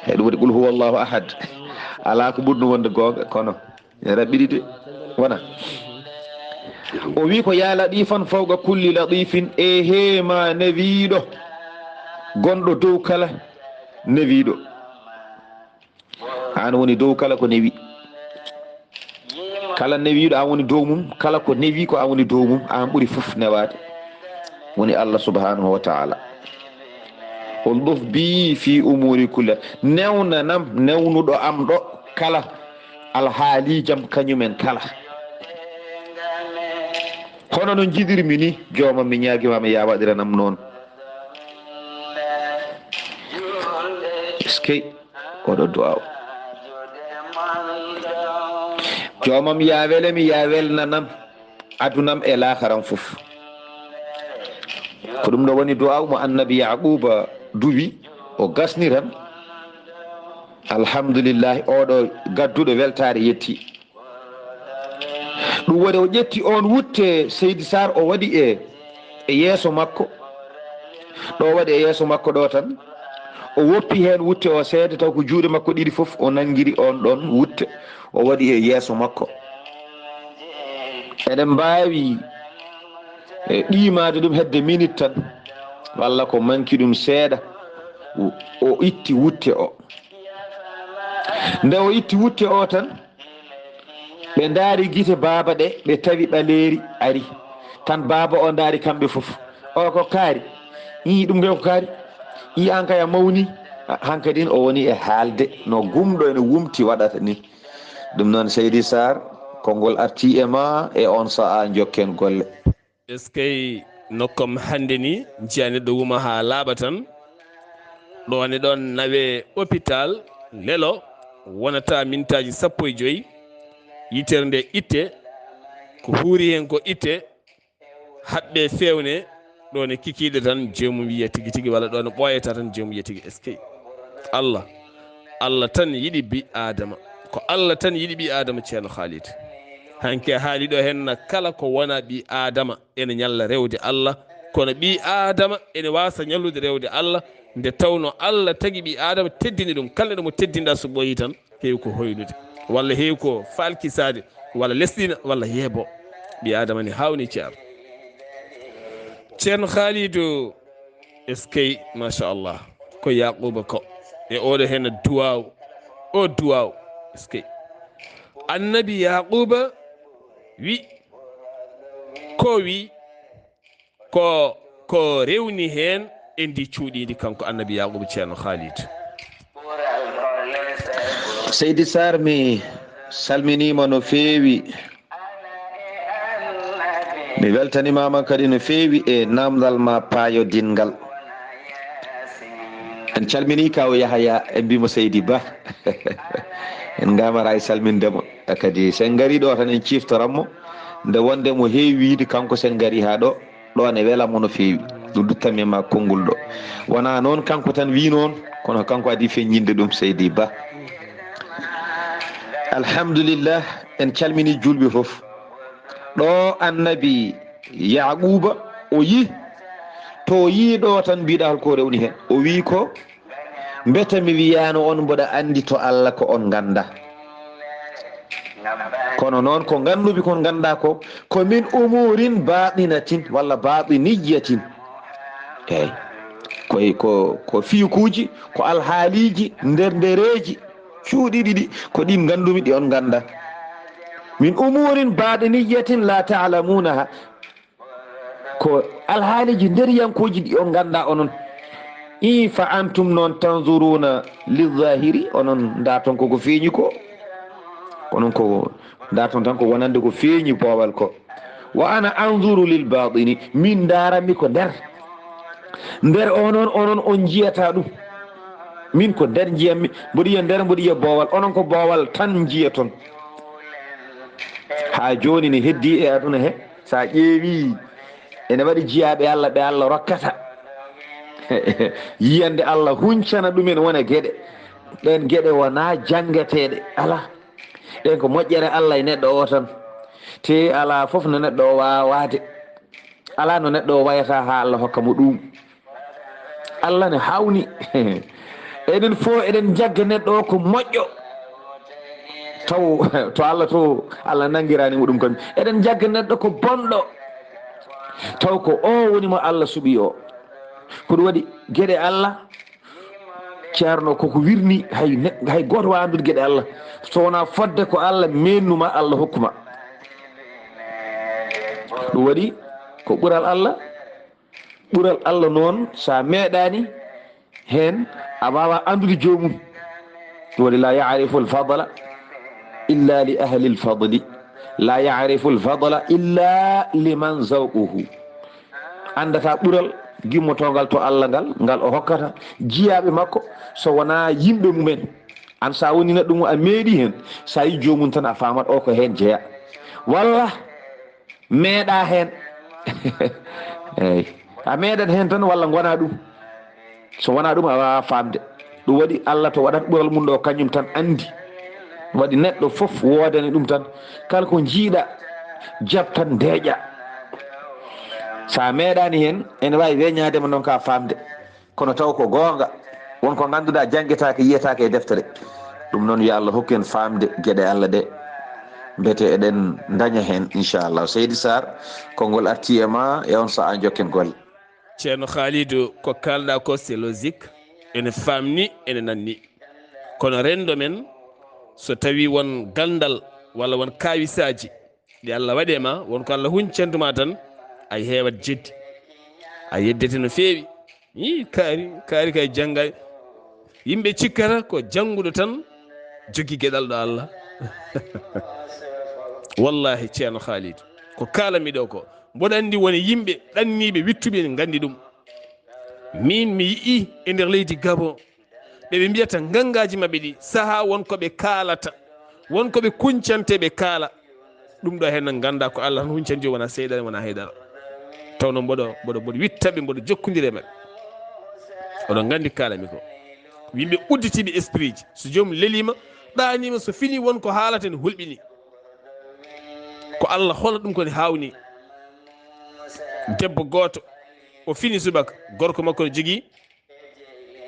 He ɗum waɗi qul huwallahu ahad. Alaa ko ɓurɗo wonde goonga, kono raɓɓiɗi de, wona. O wi ko: "Ya latifan fawqa kulli latifin", e heema newiiɗo, gonɗo dow kala newiiɗo. Aan woni dow kala ko newi. Kala newiiɗo, aan woni dow mum. Kala ko newi, ko aan woni dow mum. Aan ɓuri fof newaade. Woni Allah subhanahu wa ta'ala. "Ultuf bi fi umuri kulla." Newnanam, newnuɗo am ɗo kala alhaaliijam kañumen kala. Hono no njiɗirmi ni, joomam, mi ñaagiima ma ya waɗiranam noon. Eskey, oɗo du'aaw. Joomam, ya wele mi, ya welnanam adunam e laakaram fof. Ko ɗum ɗo woni du'aaw mo annabi Yaquba duwi, o gasni tan. Alhamdulillahi, oɗo gadduɗo weltaare yetti. Ɗum waɗi o ƴetti oon wutte, Seydi Sarr, o waɗi e, e yeeso makko. Ɗo waɗi e yeeso makko ɗo tan. O woppi heen wutte o seeɗa, taw ko juuɗe makko ɗiɗi fof o nanngiri oon ɗoon wutte. O waɗi e yeeso makko. Eɗen mbaawi, e, ɗiimaade ɗum hedde minit tan, walla ko manki ɗum seeɗa. O, o itti wutte o. Nde o itti wutte o tan, Ɓe ndaari gite baaba ɗe, ɓe tawi ɓaleeri ari. Tan baaba o ndaari kamɓe fof. O ko kaari. Ii, ɗum nge ko kaari. Ii, aan kay a mawni. A, hankadin o woni e haalde no gumɗo ene wumti waɗata ni. Ɗum noon, Seydi Sarr, konngol artii e ma e oon sahaa, njokken golle. Eskey, nokkam hannde ni, njiya neɗɗo wuma haa laaɓa tan. Ɗoon e ɗoon nawee hôpital, lelo, wonata mintaaji sappo e joy, yitere nde itte, ko huuri heen ko itte, haɓɓe feewne, ɗoon e kikiiɗe tan, joomum wiya tigi tigi, walla ɗoon e ɓooyata tan, joomum wiya tigi. Eskey, Allah, Allah tan yiɗi ɓii Aadama. Ko Allah tan yiɗi ɓii Aadama, Ceerno Khalid. Hanki a haali ɗo heen na kala ko wona ɓii Aadama ene ñalla rewde Allah, kono ɓii Aadama ene waasa ñallude rewde Allah, nde tawno Allah tagi ɓii Aadama, teddini ɗum. Kala ɗo mo teddinɗa so ɓooyi tan, heewi ko hoynude, walla heewi ko falkisaade, walla lesɗina, walla yeebo. Ɓii Aadama ne haawni, Ceerno. Ceerno Khalidou, eskey, machallah. Ko Yaquba ko. E oɗo heen duwaaw. O duwaaw. Eskey. Annabi Yaquba wi, ko wi, ko, ko rewni heen e ndi cuuɗiindi kanko Annabi Yaquba, Ceerno Khalid. Seydi Sarr, mi salminiima no feewi. Mi weltanimaama kadi no feewi e naamndal ma paayodinngal. En calminii Kaaw Yahaya, en mbii mo Seydi Ba. En ngaamara e salminde mo. E kadi, so en ngarii ɗo tan, en ciiftoran mo. Nde wonde mo heewi wiyde kanko, so en ngarii haa ɗo, ɗo ne wela mo no feewi. Ɗum duttanmi ma konngol ɗo. Wonaa noon kanko tan wii noon, kono kanko adii feññinde ɗum, Seydi Ba. Alhamdulillah, en calminii juulɓe fof. Ɗo Annabi Yaquba o yii, to o yii ɗo tan, mbiɗa hol ko rewni heen. O wii ko, mbete mi wiyaano on mboɗa anndi to Allah ko on ngannda. Kono noon ko ngannduɓe kon ngannda ko, ko min umurin baɗinatin walla baɗiniyatin. Eey. Koy ko, ko fiikuuji, ko alhaaliiji nder ndereeji cuuɗi ɗiɗi, ko ɗin nganndumi ɗi on ngannda. Min umurin baɗiniyatin la ta'lamunaha. Ko alhaaliiji nder yankooji ɗi on ngannda onon. I fa antum noon tanzuruna lizahiri, onon ndaton ko ko feeñi ko. Onon ko ndaton tan ko wonande ko feeñi boowal ko. Wa ana anzuru lil batini, min ndaranmi ko nder. Nder o noon, onon on njiyata ɗum. Min ko nder njiyammi, mboɗo yiya nder, mboɗo yiya boowal. Onon ko boowal tan njiyaton. Haa jooni ne heddi e aduna he, so a ƴeewi, ene waɗi jiyaaɓe Allah ɓe Allah rokkata yiyande Allah huncana ɗumen wona geɗe. Ɗeen geɗe wonaa janngeteeɗe, alaa. Ɗeen ko moƴƴere Allah e neɗɗo o tan. Te alaa fof no neɗɗo o waawaade. Alaa no neɗɗo o wayata haa Allah hokka mo ɗum. Allah ne hawni. Eɗen fof eɗen njagga neɗɗo o ko moƴƴo. Taw to Allah to, Allah nanngiraani mo ɗum kam. Eɗen njagga neɗɗo ko bonɗo. Taw ko o woni mo Allah suɓi o. Ko ɗum waɗi geɗe Allah, Ceerno, koko wirni, hay ne-, hay gooto waawa anndude geɗe Allah, so wonaa fodde ko Allah meennuma, Allah hokkuma. Ɗum waɗi ko ɓural Allah, ɓural Allah noon, so a meeɗaani heen, a waawaa anndude joomum. Ɗum waɗi, "La ya'rifu al-fadla illa li ahli al-fadli, la ya'rifu al-fadla illa liman zawquhu." Anndata ɓural gimmotoongal to Allah ngal, ngal o hokkata jiyaaɓe makko, so wonaa yimɓe mumen. Aan, so a woni neɗɗo mum, a meeɗii heen, so a yii joomum tan, a faamat o ko heen jeyaa. Walla meeɗa heen. Eey. A meeɗat heen tan walla ngonaa ɗum. So wonaa ɗum, a waawaa faamde. Ɗum waɗi Allah to waɗat ɓural mum ɗo, kañum tan anndi. Waɗi neɗɗo fof woodani ɗum tan. Kala ko njiiɗa, jaɓ tan ndeeƴa. So a meeɗaani heen, ene waawi weñaade ma noon ka faamde. Kono taw ko goonga, won ko ngannduɗaa janngetaake, yiyetaake e deftere. Ɗum noon, yo Allah hokku en faamde geɗe Allah ɗe, mbete eɗen ndaña heen, inchallah. Seydi Sarr, konngol artii e ma, e on sahaa njokken golle. Ceerno Khalidou, ko kaalɗaa ko, c'est logique. Ene faamni, ene nanni. Kono renndo men, so tawii won ganndal walla won kaawisaaji ɗi Allah waɗi e ma, won ko Allah huncantuma tan, a heewat jeddi. A yeddete no feewi. Ii, kaari, kaari kay jannga. Yimɓe cikkata ko jannguɗo tan jogii geɗal ɗo Allah. Wallahi, Ceerno Khalid, ko kaalanmi ɗo ko, mboɗo anndi won e yimɓe ɗanniiɓe, wittuɓe, ene nganndi ɗum. Min mi yi'i e nder leydi Gabon, ɓe ɓe mbiyata ganngaaji maɓɓe ɗi, sahaa won ko ɓe kaalata, won ko ɓe kuncante ɓe kaala. Ɗum ɗo heen ngannda ko Allah tan huncanti, wona seyɗaane, wona haydara. Taw noon mboɗo, mboɗo, mboɗo witta ɓe, mboɗo jokkondiri e maɓɓe. Oɗon nganndi kaalanmi ko. Yimɓe udditiiɓe esprit ji. So joomum leliima, ɗaaniima, so fini won ko haalata ene hulɓini. Ko Allah hola ɗum ko ne haawni. Debbo gooto, o fini subaka, gorko makko ne jogii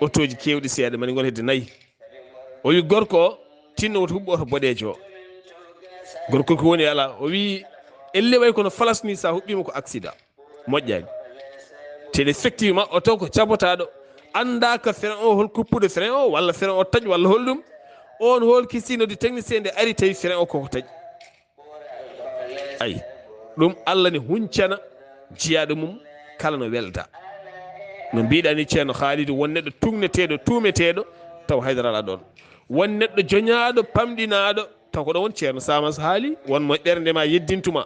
otooji keewɗi seeɗa, mani ngol hedde nayi. O wi gorko o, tinno woto huɓɓu oto boɗeejo o. Gorko ko woni ala, o wi elle way kono falas ni, sa huɓɓima ko accident. Moƴƴani. Te effectivement, oto ko cabotaaɗo. Annda ka frein o, hol kuppuɗo frein o, walla frein o taƴ, walla hol ɗum. On hol kisino di technicien nde ari tawi frein o koko taƴ. Ay, ɗum Allah ne huncana jiyaaɗo mum kala no welda. No mbiɗa ni, Ceerno Khalid, won neɗɗo tugneteeɗo, tuumeteeɗo, taw haydara alaa ɗoon. Won neɗɗo joñaaɗo, pamɗinaaɗo, taw ko ɗo won Ceerno Samas haali, won mo ɓernde ma yeddintuma.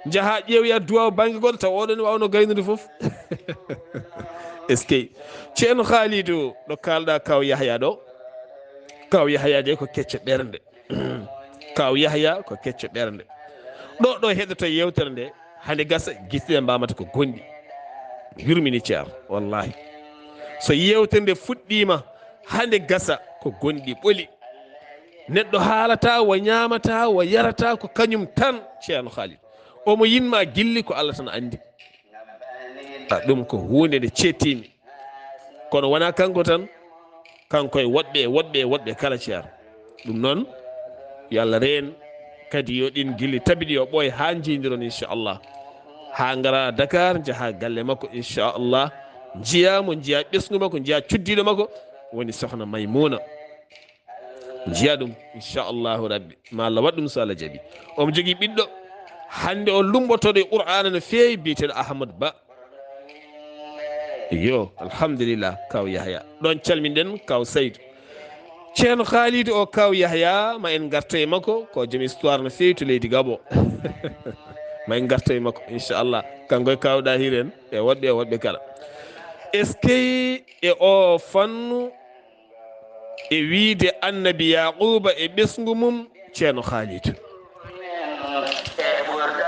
Njaha ƴeewoya duwaw bannge goɗɗo, taw oɗon ne waawno gaynude fof. Est-ce que Ceerno Khalid, ɗo kaalɗa Kaw Yahya ɗo, Kaw Yahya de ko kecce ɓernde. Kaw Yahya ko kecco ɓernde. Ɗo, ɗo heɗoto yewtere nde, hande gasa, gisiɗe mbamata ko gonɗi. Yurmini Ceerno, wallahi. So yewtere nde fuɗɗima, hande gasa ko gonɗi ɓoli. Neɗɗo haalata, wa ñamata, wa yarata, ko kañum tan, Ceerno Khalid. Omo yinma gilli ko Allah tan andi. A, ɗum ko hunde nde cettimi. Kono wona kanko tan, kanko e woɗɓe, e woɗɓe, e woɗɓe kala, Ceerno. Ɗum noon, yo Allah reen, kadi yo ɗin gilli tabiti, yo ɓooy haa njiidiron, inchallah. Haa ngara Dakar, njaha galle makko, inchallah. Njiya mo, njiya ɓesngu makko, njiya cuddiɗo makko, woni sokhna Maymuna. Njiya ɗum, inchallahu rabbi. Ma Allah waɗ ɗum so Allah jaɓi. Omo jogii ɓiɗɗo. Hannde o lumbotoɗo e Qur'aana no feewi, biyeteeɗo Ahmad Ba. Yo, alhamdulillah, Kaw Yahya. Ɗon calminɗen Kaw Saydu. Ceerno Khalid o, Kaw Yahya, ma en ngarto e makko, ko joom histoire no feewi to leydi Gabo. Ma en ngarto e makko, inchallah. Kanko e Kaw Dahir en, e woɗɓe, e woɗɓe kala. Est-ce que e o fannu e wiide Annabi Yaquuba e ɓesngu mum, Ceerno Khalid?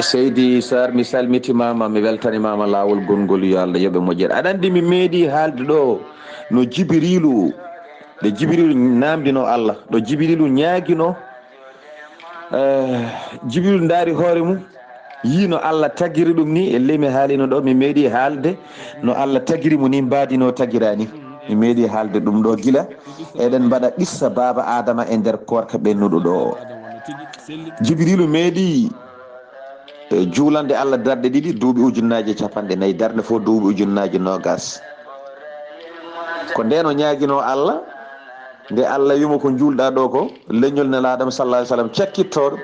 Seydi Sarr, mi salmitimaama, mi weltanimaama laawol gonngol, yo Allah yoɓe moƴƴere. Aɗa anndi mi meeɗi haalde ɗo no Jibriilu, nde Jibriilu naamndino Allah, ɗo Jibriilu ñaagino, eh, Jibriilu ndaari hoore mum, yii no Allah tagiri ɗum ni, e ley mi haalino ɗo, mi meeɗi haalde no Allah tagiri mo ni, mbaadi no tagira ni. Mi meeɗi haalde ɗum ɗo gila. Eɗen mbaɗa qissa baaba Adama e nder koorka ɓennuɗo ɗo o. Jibriilu meeɗi, eh, juulande Allah darɗe ɗiɗi, duuɓi ujunnaaje capanɗe nayi, darnde fof duuɓi ujunnaaje noogas. Ko nden o ñaagino Allah, nde Allah wimo ko juulɗa ɗo ko, leñol Nelaaɗo sallallahu alaihi wasallam cakkittooɗo.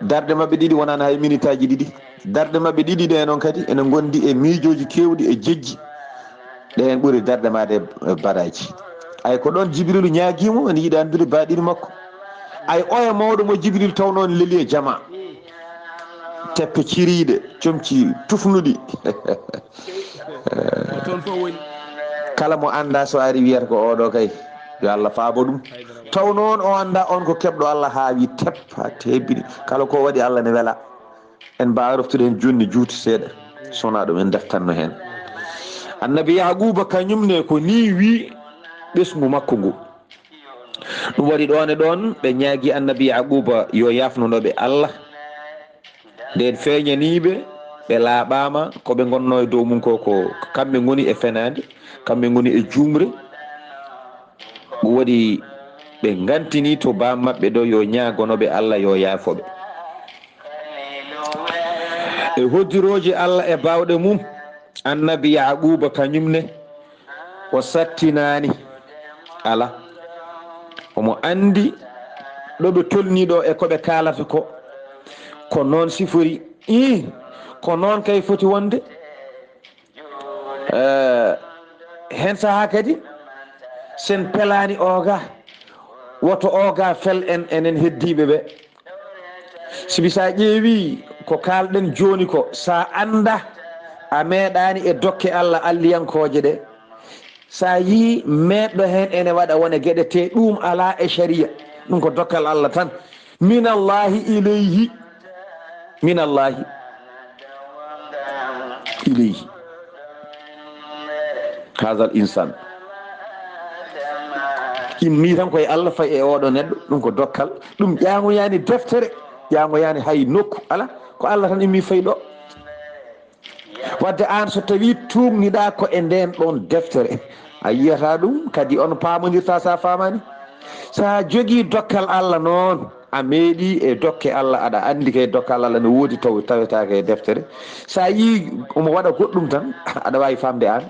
Darɗe maɓɓe ɗiɗi wonaani hay minitaaji ɗiɗi. Darɗe maɓɓe ɗiɗi ɗe noon kadi ene ngondi e miijooji keewɗi e jejji. Ɗeen ɓuri darɗe maade e baraaji. Ay, ko ɗoon Jibriilu ñaagii mo, ene yiɗi anndude baaɗini makko. Ay, oya mawɗo mo Jibriilu taw noon leli e jama. Teppe ciriiɗe, comci tufnuɗi. Toon fof woni. Kala mo annda so ari wiyata ko oɗo kay, yo Allah faabo ɗum. Taw noon o annda on ko keɓɗo Allah haa wi tep, haa tebbini. Kala ko waɗi Allah ne wela. En mbaawa roftude heen jooni juuti seeɗa. So wonaa ɗum en deftanno heen. Annabi Yaquuba kañum ne ko nii wi ɓesngu makko ngu. Ɗum waɗi ɗoon e ɗoon ɓe ñaagi Annabi Yaquuba yo yaafnono ɓe Allah. Nden feeñanii ɓe, ɓe laaɓaama, ko ɓe ngonnoo e dow mum ko, ko kamɓe ngoni e fenaande, kamɓe ngoni e juumre. Ɗum waɗi ɓe ngantinii to baam maɓɓe ɗo yo ñaagono ɓe Allah yo yaafo ɓe. E hoddirooji Allah e baawɗe mum, Annabi Yaquuba kañum ne o sattinaani. Alaa. Omo anndi ɗo ɓe tolni ɗo e ko ɓe kaalata ko, ko noon sifori. Ii, ko noon kay foti wonde. Eh, heen sahaa kadi, sen pelaani ooga, woto ooga fel en, enen heddiiɓe ɓe. Sibi so a ƴeewi ko kaalɗen jooni ko, so a annda, a meeɗaani e dokke Allah alliyankooje ɗe. So a yii meeɗɗo heen ene waɗa wona geɗe te ɗum alaa e sharia, ɗum ko dokkal Allah tan. Min Allahi ilayhi. Min Allahi ilayhi. Hazal insan. Immi tan koye Allah, fay e oɗo neɗɗo, ɗum ko dokkal. Ɗum ƴaŋoyaani deftere, ƴaŋoyaani hay nokku. Ala, ko Allah tan immi fay ɗo. Wadde aan so tawii tuugniɗaa ko e ndeen ɗoon deftere, a yiyata ɗum, kadi on paamondirta so a faamaani. So a jogii dokkal Allah noon, a meeɗii e dokke Allah, aɗa anndi kay dokkal Allah ne woodi taw tawetaake e deftere. So a yii omo waɗa goɗɗum tan, aɗa waawi faamde aan.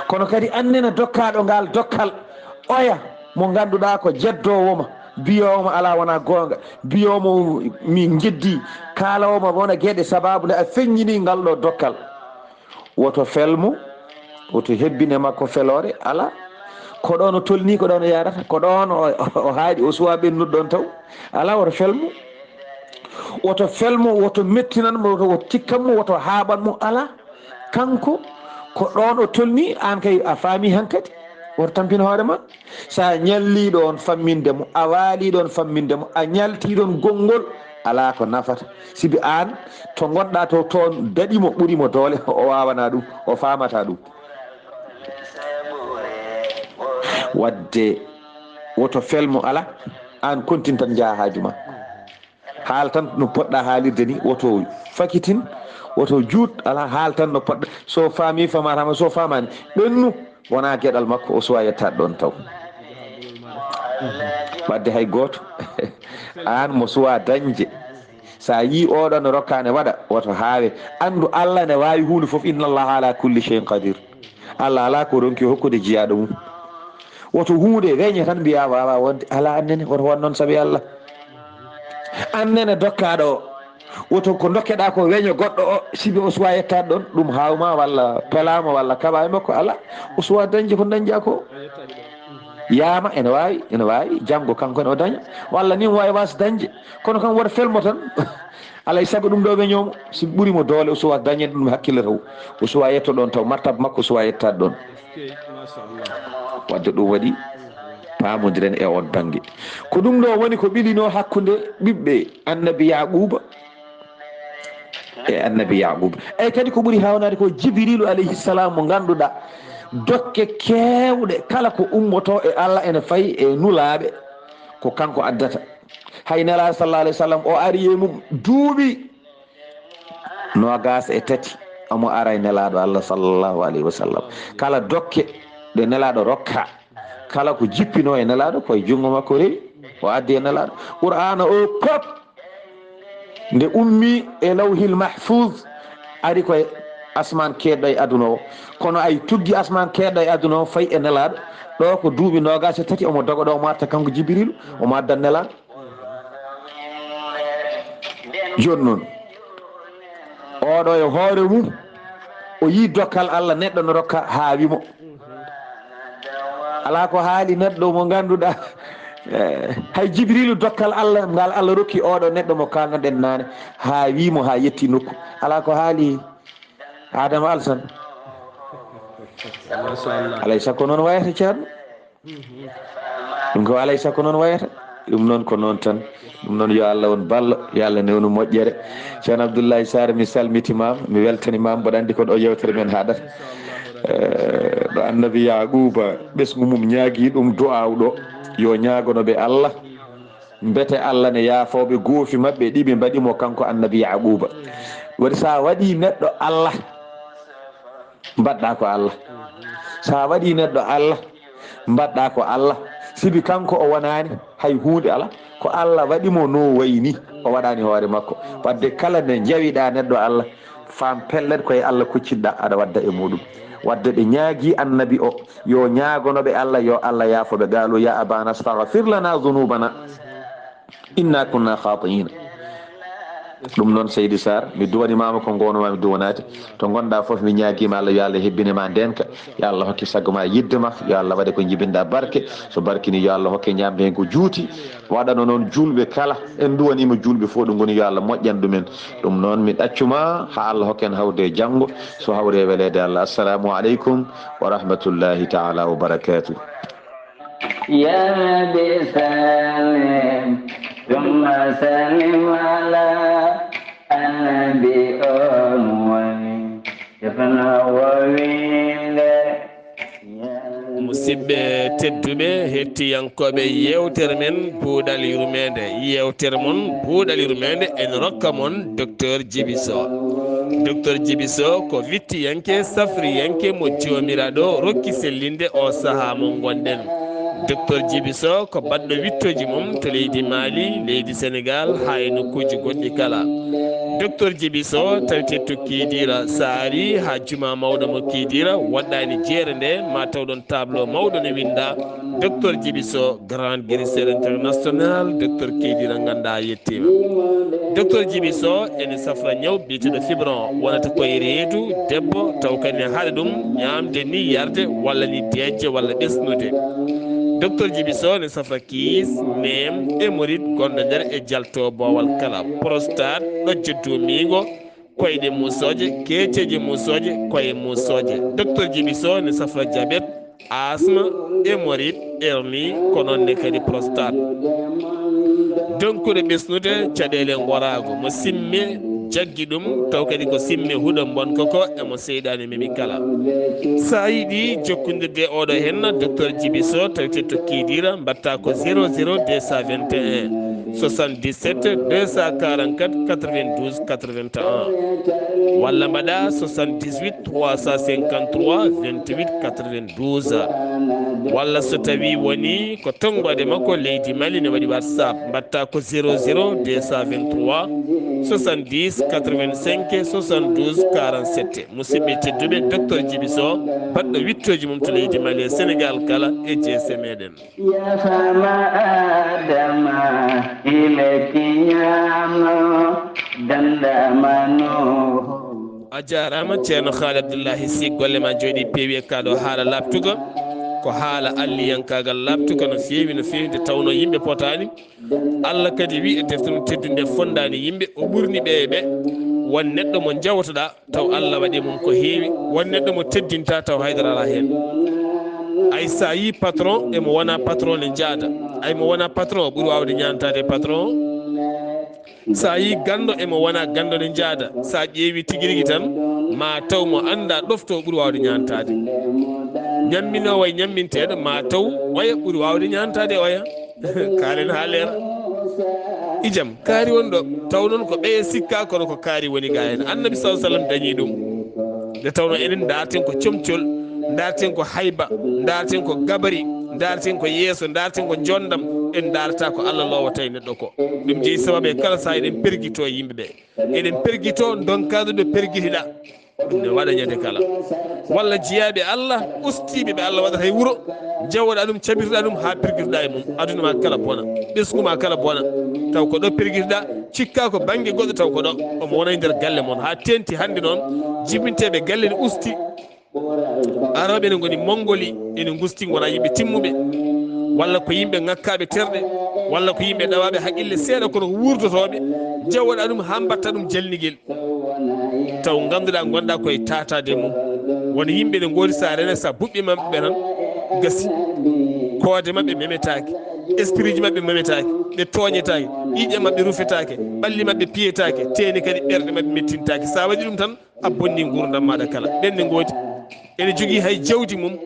Kono kadi annene dokkaaɗo ngal dokkal, oya mo ngannduɗaa ko jeddoowo ma, biyoowo ma alaa wonaa goonga, biyoowo mo mi njeddii, kaaloowo ma wona geɗe sabaabu nde a feññinii ngal ɗo dokkal. Woto fel mo, woto hebbine makko feloore, alaa. Ko ɗoon o tolnii, ko ɗoon o yahrata, ko ɗoon o, o, o haaɗi, o suwaa ɓennude ɗoon taw. Alaa, woto fel mo. Woto fel mo, woto mettinan mo, woto, woto tikkan mo, woto haaɓan mo, alaa. Kanko, ko ɗoon o tolnii, aan kay a faamii hankadi. Woto tampin hoore ma. So a ñallii ɗoon famminde mo, a waalii ɗoon famminde mo, a ñaltii ɗoon gonngol, alaa ko nafata. Sibi aan, to ngonɗaa to, toon daɗi mo, ɓuri mo doole, o waawanaa ɗum, o faamataa ɗum. Wadde, woto fel mo, alaa, aan kontin tan njaha haaju ma. Haal tan no poɗɗa haalirde ni, woto fakitin, woto juut, alaa, haal tan no poɗɗa. So faami, faamataa, so faamaani, ɓennu, wonaa geɗal makko, o suwaa yettaade ɗoon taw. Wadde hay gooto, aan mo suwaa dañde, so a yii oɗo no rokka ne waɗa, woto haawe. Anndu Allah ne waawi huunde fof, inna Allaha ala kulli shay'in qadir. Allah alaa ko ronki hokkude jiyaaɗo mum. Woto huunde weñe tan mbiyaa waawaa wonde, alaa annene, woto won noon sabi Allah. Annene dokkaaɗo o. Woto ko ndokkeɗaa ko weño goɗɗo o, sibi o suwaa yettaade ɗoon, ɗum haawma walla pelaama walla kaɓaa e makko, alaa. O suwaa dañde ko dañjaa ko. Yaama, ene waawi, ene waawi, janngo kanko ne o daña. Walla ni waawi waas dañde. Kono kam woto fel mo tan. Alaa e sago ɗum ɗo weñoo mo. Si ɓuri mo doole, o suwaa dañde ɗum hakkille taw. O suwaa yetto ɗoon taw, martaba makko o suwaa yettaade ɗoon. Wadde ɗum waɗi paamondiren e oon bannge. Ko ɗum ɗo woni ko ɓilinoo hakkunde ɓiɓɓe annabi Yaaquuba e annabi Yaaquuba. Eyi kadi ko ɓuri haawnaade ko Jibriilu alayhi salaam mo ngannduɗaa dokke keewɗe kala ko ummotoo e Allah ene fayi e nulaaɓe ko kanko addata. Hay Nelaaɗo sallallahu alayhi wa sallam o ari e mum duuɓi noogaas e tati omo ara e Nelaaɗo Allah sallallahu alayhi wa sallam. Kala dokke ɗe Nelaaɗo rokka, kala ko jippinoo e Nelaaɗo, ko e junngo makko rewi, o addi e Nelaaɗo. Qur'aana o pop, nde ummi e Lawhil Mahfuuz, ari ko e asmaan keedɗo e aduna o. Kono ay tuggi asmaan keedɗo e aduna o, fayi e Nelaaɗo. Ɗo ko duuɓi noogaas e tati, omo doga ɗo, omo arta kanko Jibriilu, omo adda Nelaaɗo. Jooni noon, oɗo e hoore mum, o yii dokkal Allah, neɗɗo no rokka, haawi mo. Alaa ko haali neɗɗo mo ngannduɗaa, eh, hay Jibriilu dokkal Allah, ngal Allah rokki oɗo neɗɗo mo kaalnoɗen naane, haawi mo haa yetti nokku. Alaa ko haali Adama Alsan. Alay sago noon wayata, Ceerno. Ɗum ko alay sago noon wayata. Ɗum noon ko noon tan. Ɗum noon yo Allah on ballo, yo Allah newnu moƴƴere. Ceerno Abdullahi Sarr, mi salmitimaama, mi weltanimaama, mboɗo anndi ko ɗo yewtere men haɗata. Eh, ɗo annabi Yaaquuba, ɓesngu mum ñaagi ɗum du'aaw ɗo, yo ñaagono ɓe Allah. Mbete Allah ne yaafoo ɓe goofi maɓɓe ɗi ɓe mbaɗi mo kanko annabi Yaaquuba. Waɗi so a waɗii neɗɗo Allah, mbaɗɗaa ko Allah. So a waɗii neɗɗo Allah, mbaɗɗaa ko Allah. Sibi kanko o wonaani hay huunde alaa. Ko Allah waɗi mo no wayi ni, o waɗaani hoore makko. Wadde kala nde njawiɗaa neɗɗo Allah, faam pellet ko e Allah kuccinɗaa, aɗa wadda e muɗum. Wadde ɓe ñaagi annabi o, yo ñaagono ɓe Allah, yo Allah yaafo ɓe. Qaalu ya abana stagfir lana zunubana inna kunna khatiina. Ɗum noon, Seydi Sarr, mi duwanimama ko gownoma mi duwanaade. To ngonɗa fof, mi ñaagima Allah, yo Allah hebbine ma ndenka, yo Allah hokke sago ma yidde ma, yo Allah waɗe ko jibinɗa barke. So barkini, yo Allah hokke ñamde hen ko juuti. Waɗano noon julɓe kala, en duwanima julɓe fof ɗo ngoni, yo Allah moƴƴan ɗumen. Ɗum noon, mi ɗaccuma ha Allah hokken hawde e janngo, so hawre e weleede Allah. Assalamu aleykum wa rahmatullahi taala wa barakatuh. يا رب سلم ثم سلم على النبي أول شفنا وويل. Musidɓe tedduɓe, hettiyankooɓe yeewtere men Buuɗal Yurmeende, yeewtere mon Buuɗal Yurmeende, en rokka mon Docteur Djiby Sow. Docteur Djiby Sow ko wittiyanke, safriyanke mo Joomiraaɗo rokki sellinde o sahaa mo ngonɗen. Docteur Djiby Sow ko baɗɗo wittooji mum to leydi Mali, leydi Senegal, haa e nokkuuji goɗɗi kala. Docteur Djiby Sow tawete to Kidira, so a ari haa juma mawɗo mo Kidira, woɗɗaani jeere nde, ma taw ɗon tableau mawɗo ne winnda Docteur Djiby Sow, grand guérisseur international, Docteur Kidira, nganndaa a yettiima. Docteur Djiby Sow ene safra ñaw biyeteeɗo fibron, wonata koye reedu debbo, taw kadi ne haɗa ɗum ñaamde ni, yarde, walla ni deeƴde, walla ɓesnude. Docteur Djiby Sow ne safra kiis, neem, hémorroïde gonɗo nder e jalto boowal kala, prostate, ɗojjo duumiingo, koyɗe muusooje, keeceeje muusooje, koye muusooje. Docteur Djiby Sow ne safra diabète, asthme, hémorroïde, hernie, ko noon ne kadi prostate. Donkuɗo ɓesnude caɗeele ngoraago, mo simme jaggi ɗum, taw kadi ko simme huɗo mbonka ko e mo seyɗaane memi kala. So a yiɗi jokkondirde e oɗo henna, Docteur Djiby Sow, tawete to Kidira, mbaɗta ko zéro zéro deux cent vingt et un soixante-dix-sept deux cent quarante-quatre quatre-vingt-douze quatre-vingt-un, walla mbaɗa soixante-dix-huit trois cent cinquante-trois vingt-huit quatre-vingt-douze. Walla so tawi woni ko tonngode makko leydi Mali ne waɗi WhatsApp, mbaɗta ko zéro zéro deux cent vingt-trois soixante-dix quatre-vingt-cinq soixante-douze quarante-sept. Musidɓe tedduɓe, Docteur Djiby Sow, baɗɗo wittooji mum to leydi Mali e Senegal kala e jeese meɗen. Ya sama Adama, ile kinyano, dandamano. A jaaraama, Ceerno Haali Abdullahi Si, golle ma njooɗi peewi e kaa ɗo haala laaɓtuka. Ko haala alliyankaagal laaɓtuka no feewi, no feewi, nde tawnoo yimɓe potaani. Allah kadi wi e defte mum teddunde, fondaani yimɓe, o ɓurni ɓe e ɓe. Won neɗɗo mo njawtoɗaa, taw Allah waɗi mum ko heewi. Won neɗɗo mo teddinta, taw haydara alaa heen. Ay, so a yii patron e mo wonaa patron ne njaada. Ay, mo wonaa patron ɓuri waawde ñaantaade e patron o. So a yii ganndo e mo wonaa ganndo ne njaada. So a ƴeewi tigi rigi tan, ma taw mo anndaa ɗofto ɓuri waawde ñaantaade. Ñamminoowo e ñamminteeɗo, ma taw oya ɓuri waawde ñaantaade oya. Kaalen haa leera. Ijam, kaari woni ɗo. Taw noon ko ɓeye sikka, kono ko kaari woni ga heen. Annabi sallallahu alaihi wasallam dañi ɗum. Nde tawnoo enen ndaarten ko comcol, ndaarten ko hayba, ndaarten ko gabari, ndaarten ko yeeso, ndaarten ko njondam, en ndaarataa ko Allah loowata e neɗɗo ko. Ɗum jeyi sababu e kala sahaa eɗen pergitoo e yimɓe ɓe. Eɗen pergitoo, ndonkaade ɗo pergitiɗaa. Ɗum ne waɗa ñande kala. Walla jiyaaɓe Allah, ustiiɓe ɓe Allah waɗata e wuro, njawoɗaa ɗum, cabirɗaa ɗum haa pergitoɗaa e mum. Aduna ma kala bona, ɓesngu ma kala bona. Taw ko ɗo pergitoɗaa, cikkaa ko bannge goɗɗo, taw ko ɗo. Omo wona e nder galle mon. Haa teenti hannde noon, jibinteeɓe galle ne usti. Arooɓe ne ngoni Mongoli, ene ngusti, ngona yimɓe timmuɓe. Walla ko yimɓe ŋakkaaɓe terɗe, walla ko yimɓe ɗawaaɓe haqqille seeɗa, kono ko wuurdotooɓe. Njawoɗaa ɗum haa mbaɗta ɗum jalnigel. Taw ngannduɗaa, ngonɗaa koye taataade mum. Won yimɓe ne ngoodi, so a rene, so a buɓɓi maɓɓe tan, gasi. Koode maɓɓe memetaake, esprit ji maɓɓe memetaake, ɓe tooñetaake, ƴiiƴe maɓɓe rufetaake, ɓalli maɓɓe piyetaake, teeni kadi ɓerɗe maɓɓe mettintaake. So a waɗi ɗum tan, a bonni nguurndam maaɗa kala. Ɓen ne ngoodi, ene jogii hay jawdi mum.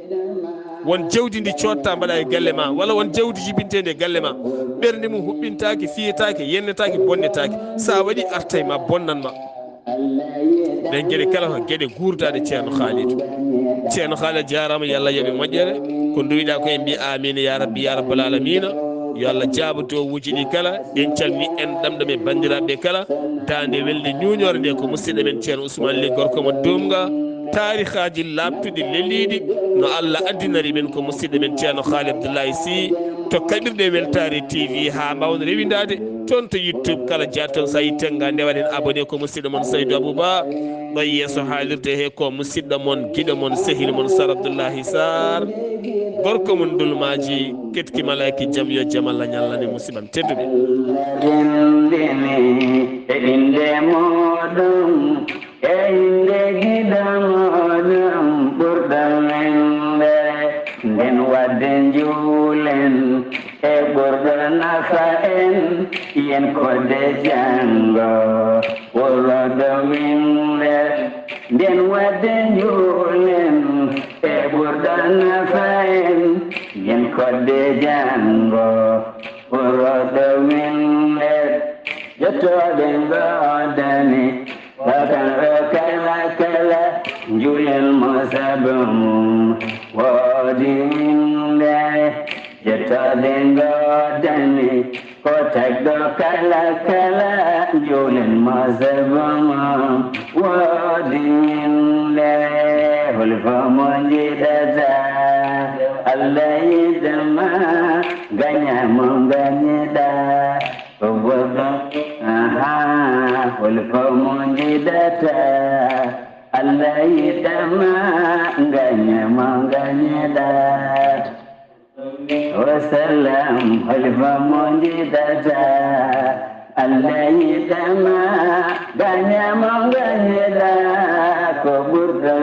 Won jawdi ndi coodta mbaɗa e galle ma, walla won jawdi jibinteende e galle ma. Ɓernde mum huɓɓintaake, fiyetaake, yennetaake, bonnetaake. So a waɗi, artay ma, bonnan ma. Ɗen geɗe kala ko geɗe guurdaɗe Ceerno Khalidou. Ceerno Khalidou jaaraama, yo Allah yoɓe moƴƴere. Ko nduwiɗaa ko en mbi amin ya rabbi ya rabbal alamina. Yo Allah jaabo duwawuuji ɗi kala. En calmini en ɗamɗo men banndiraaɓe kala. Daande welde ñuuñoore nde ko musidɗo men Ceerno Ousmane Ly, gorko mo Dumga. Taarikaaji laaɓtuɗi leliiɗi no Allah addinari men ko musidɗo men Ceerno Haali Abdullahi Sy to kaɓirɗe Weltaare T V haa mbaawen rewindaade toon to YouTube kala jaa toon so a yii tennga nde waɗen abonné ko musidɗo mon Saydu Abuba ɗo yeeso haalirde he ko musidɗo mon giɗo mon sehil mon Sar Abdullahi Sar gorko mon dulmaaji ketki malaaki jam yo jam Allah ñallane musibam tedduɓe. Rindini e innde mooɗon e innde giɗo mooɗon ɓurɗo winde nden wadde njuulen e ɓurɗo nafa en yen kodde janngo ɓurɗo winde nden wadde njuulen e ɓurɗo nafa en yen kodde janngo ɓurɗo winde jottooɗe ngoodani Bakan o kala kala njulen mo sabu mum woodi winde jettode ngoodani ko tagɗo kala kala njulen mo sabu mum woodi winde hulfo mo jiɗata Allah yiɗama gaña mo gañiɗa Aha, holko mo njiɗata Allah yiɗama ngaña mo ngañeɗa o salam holko mo njiɗata Allah yiɗama ngaña mo ngañeɗa ko ɓurɗo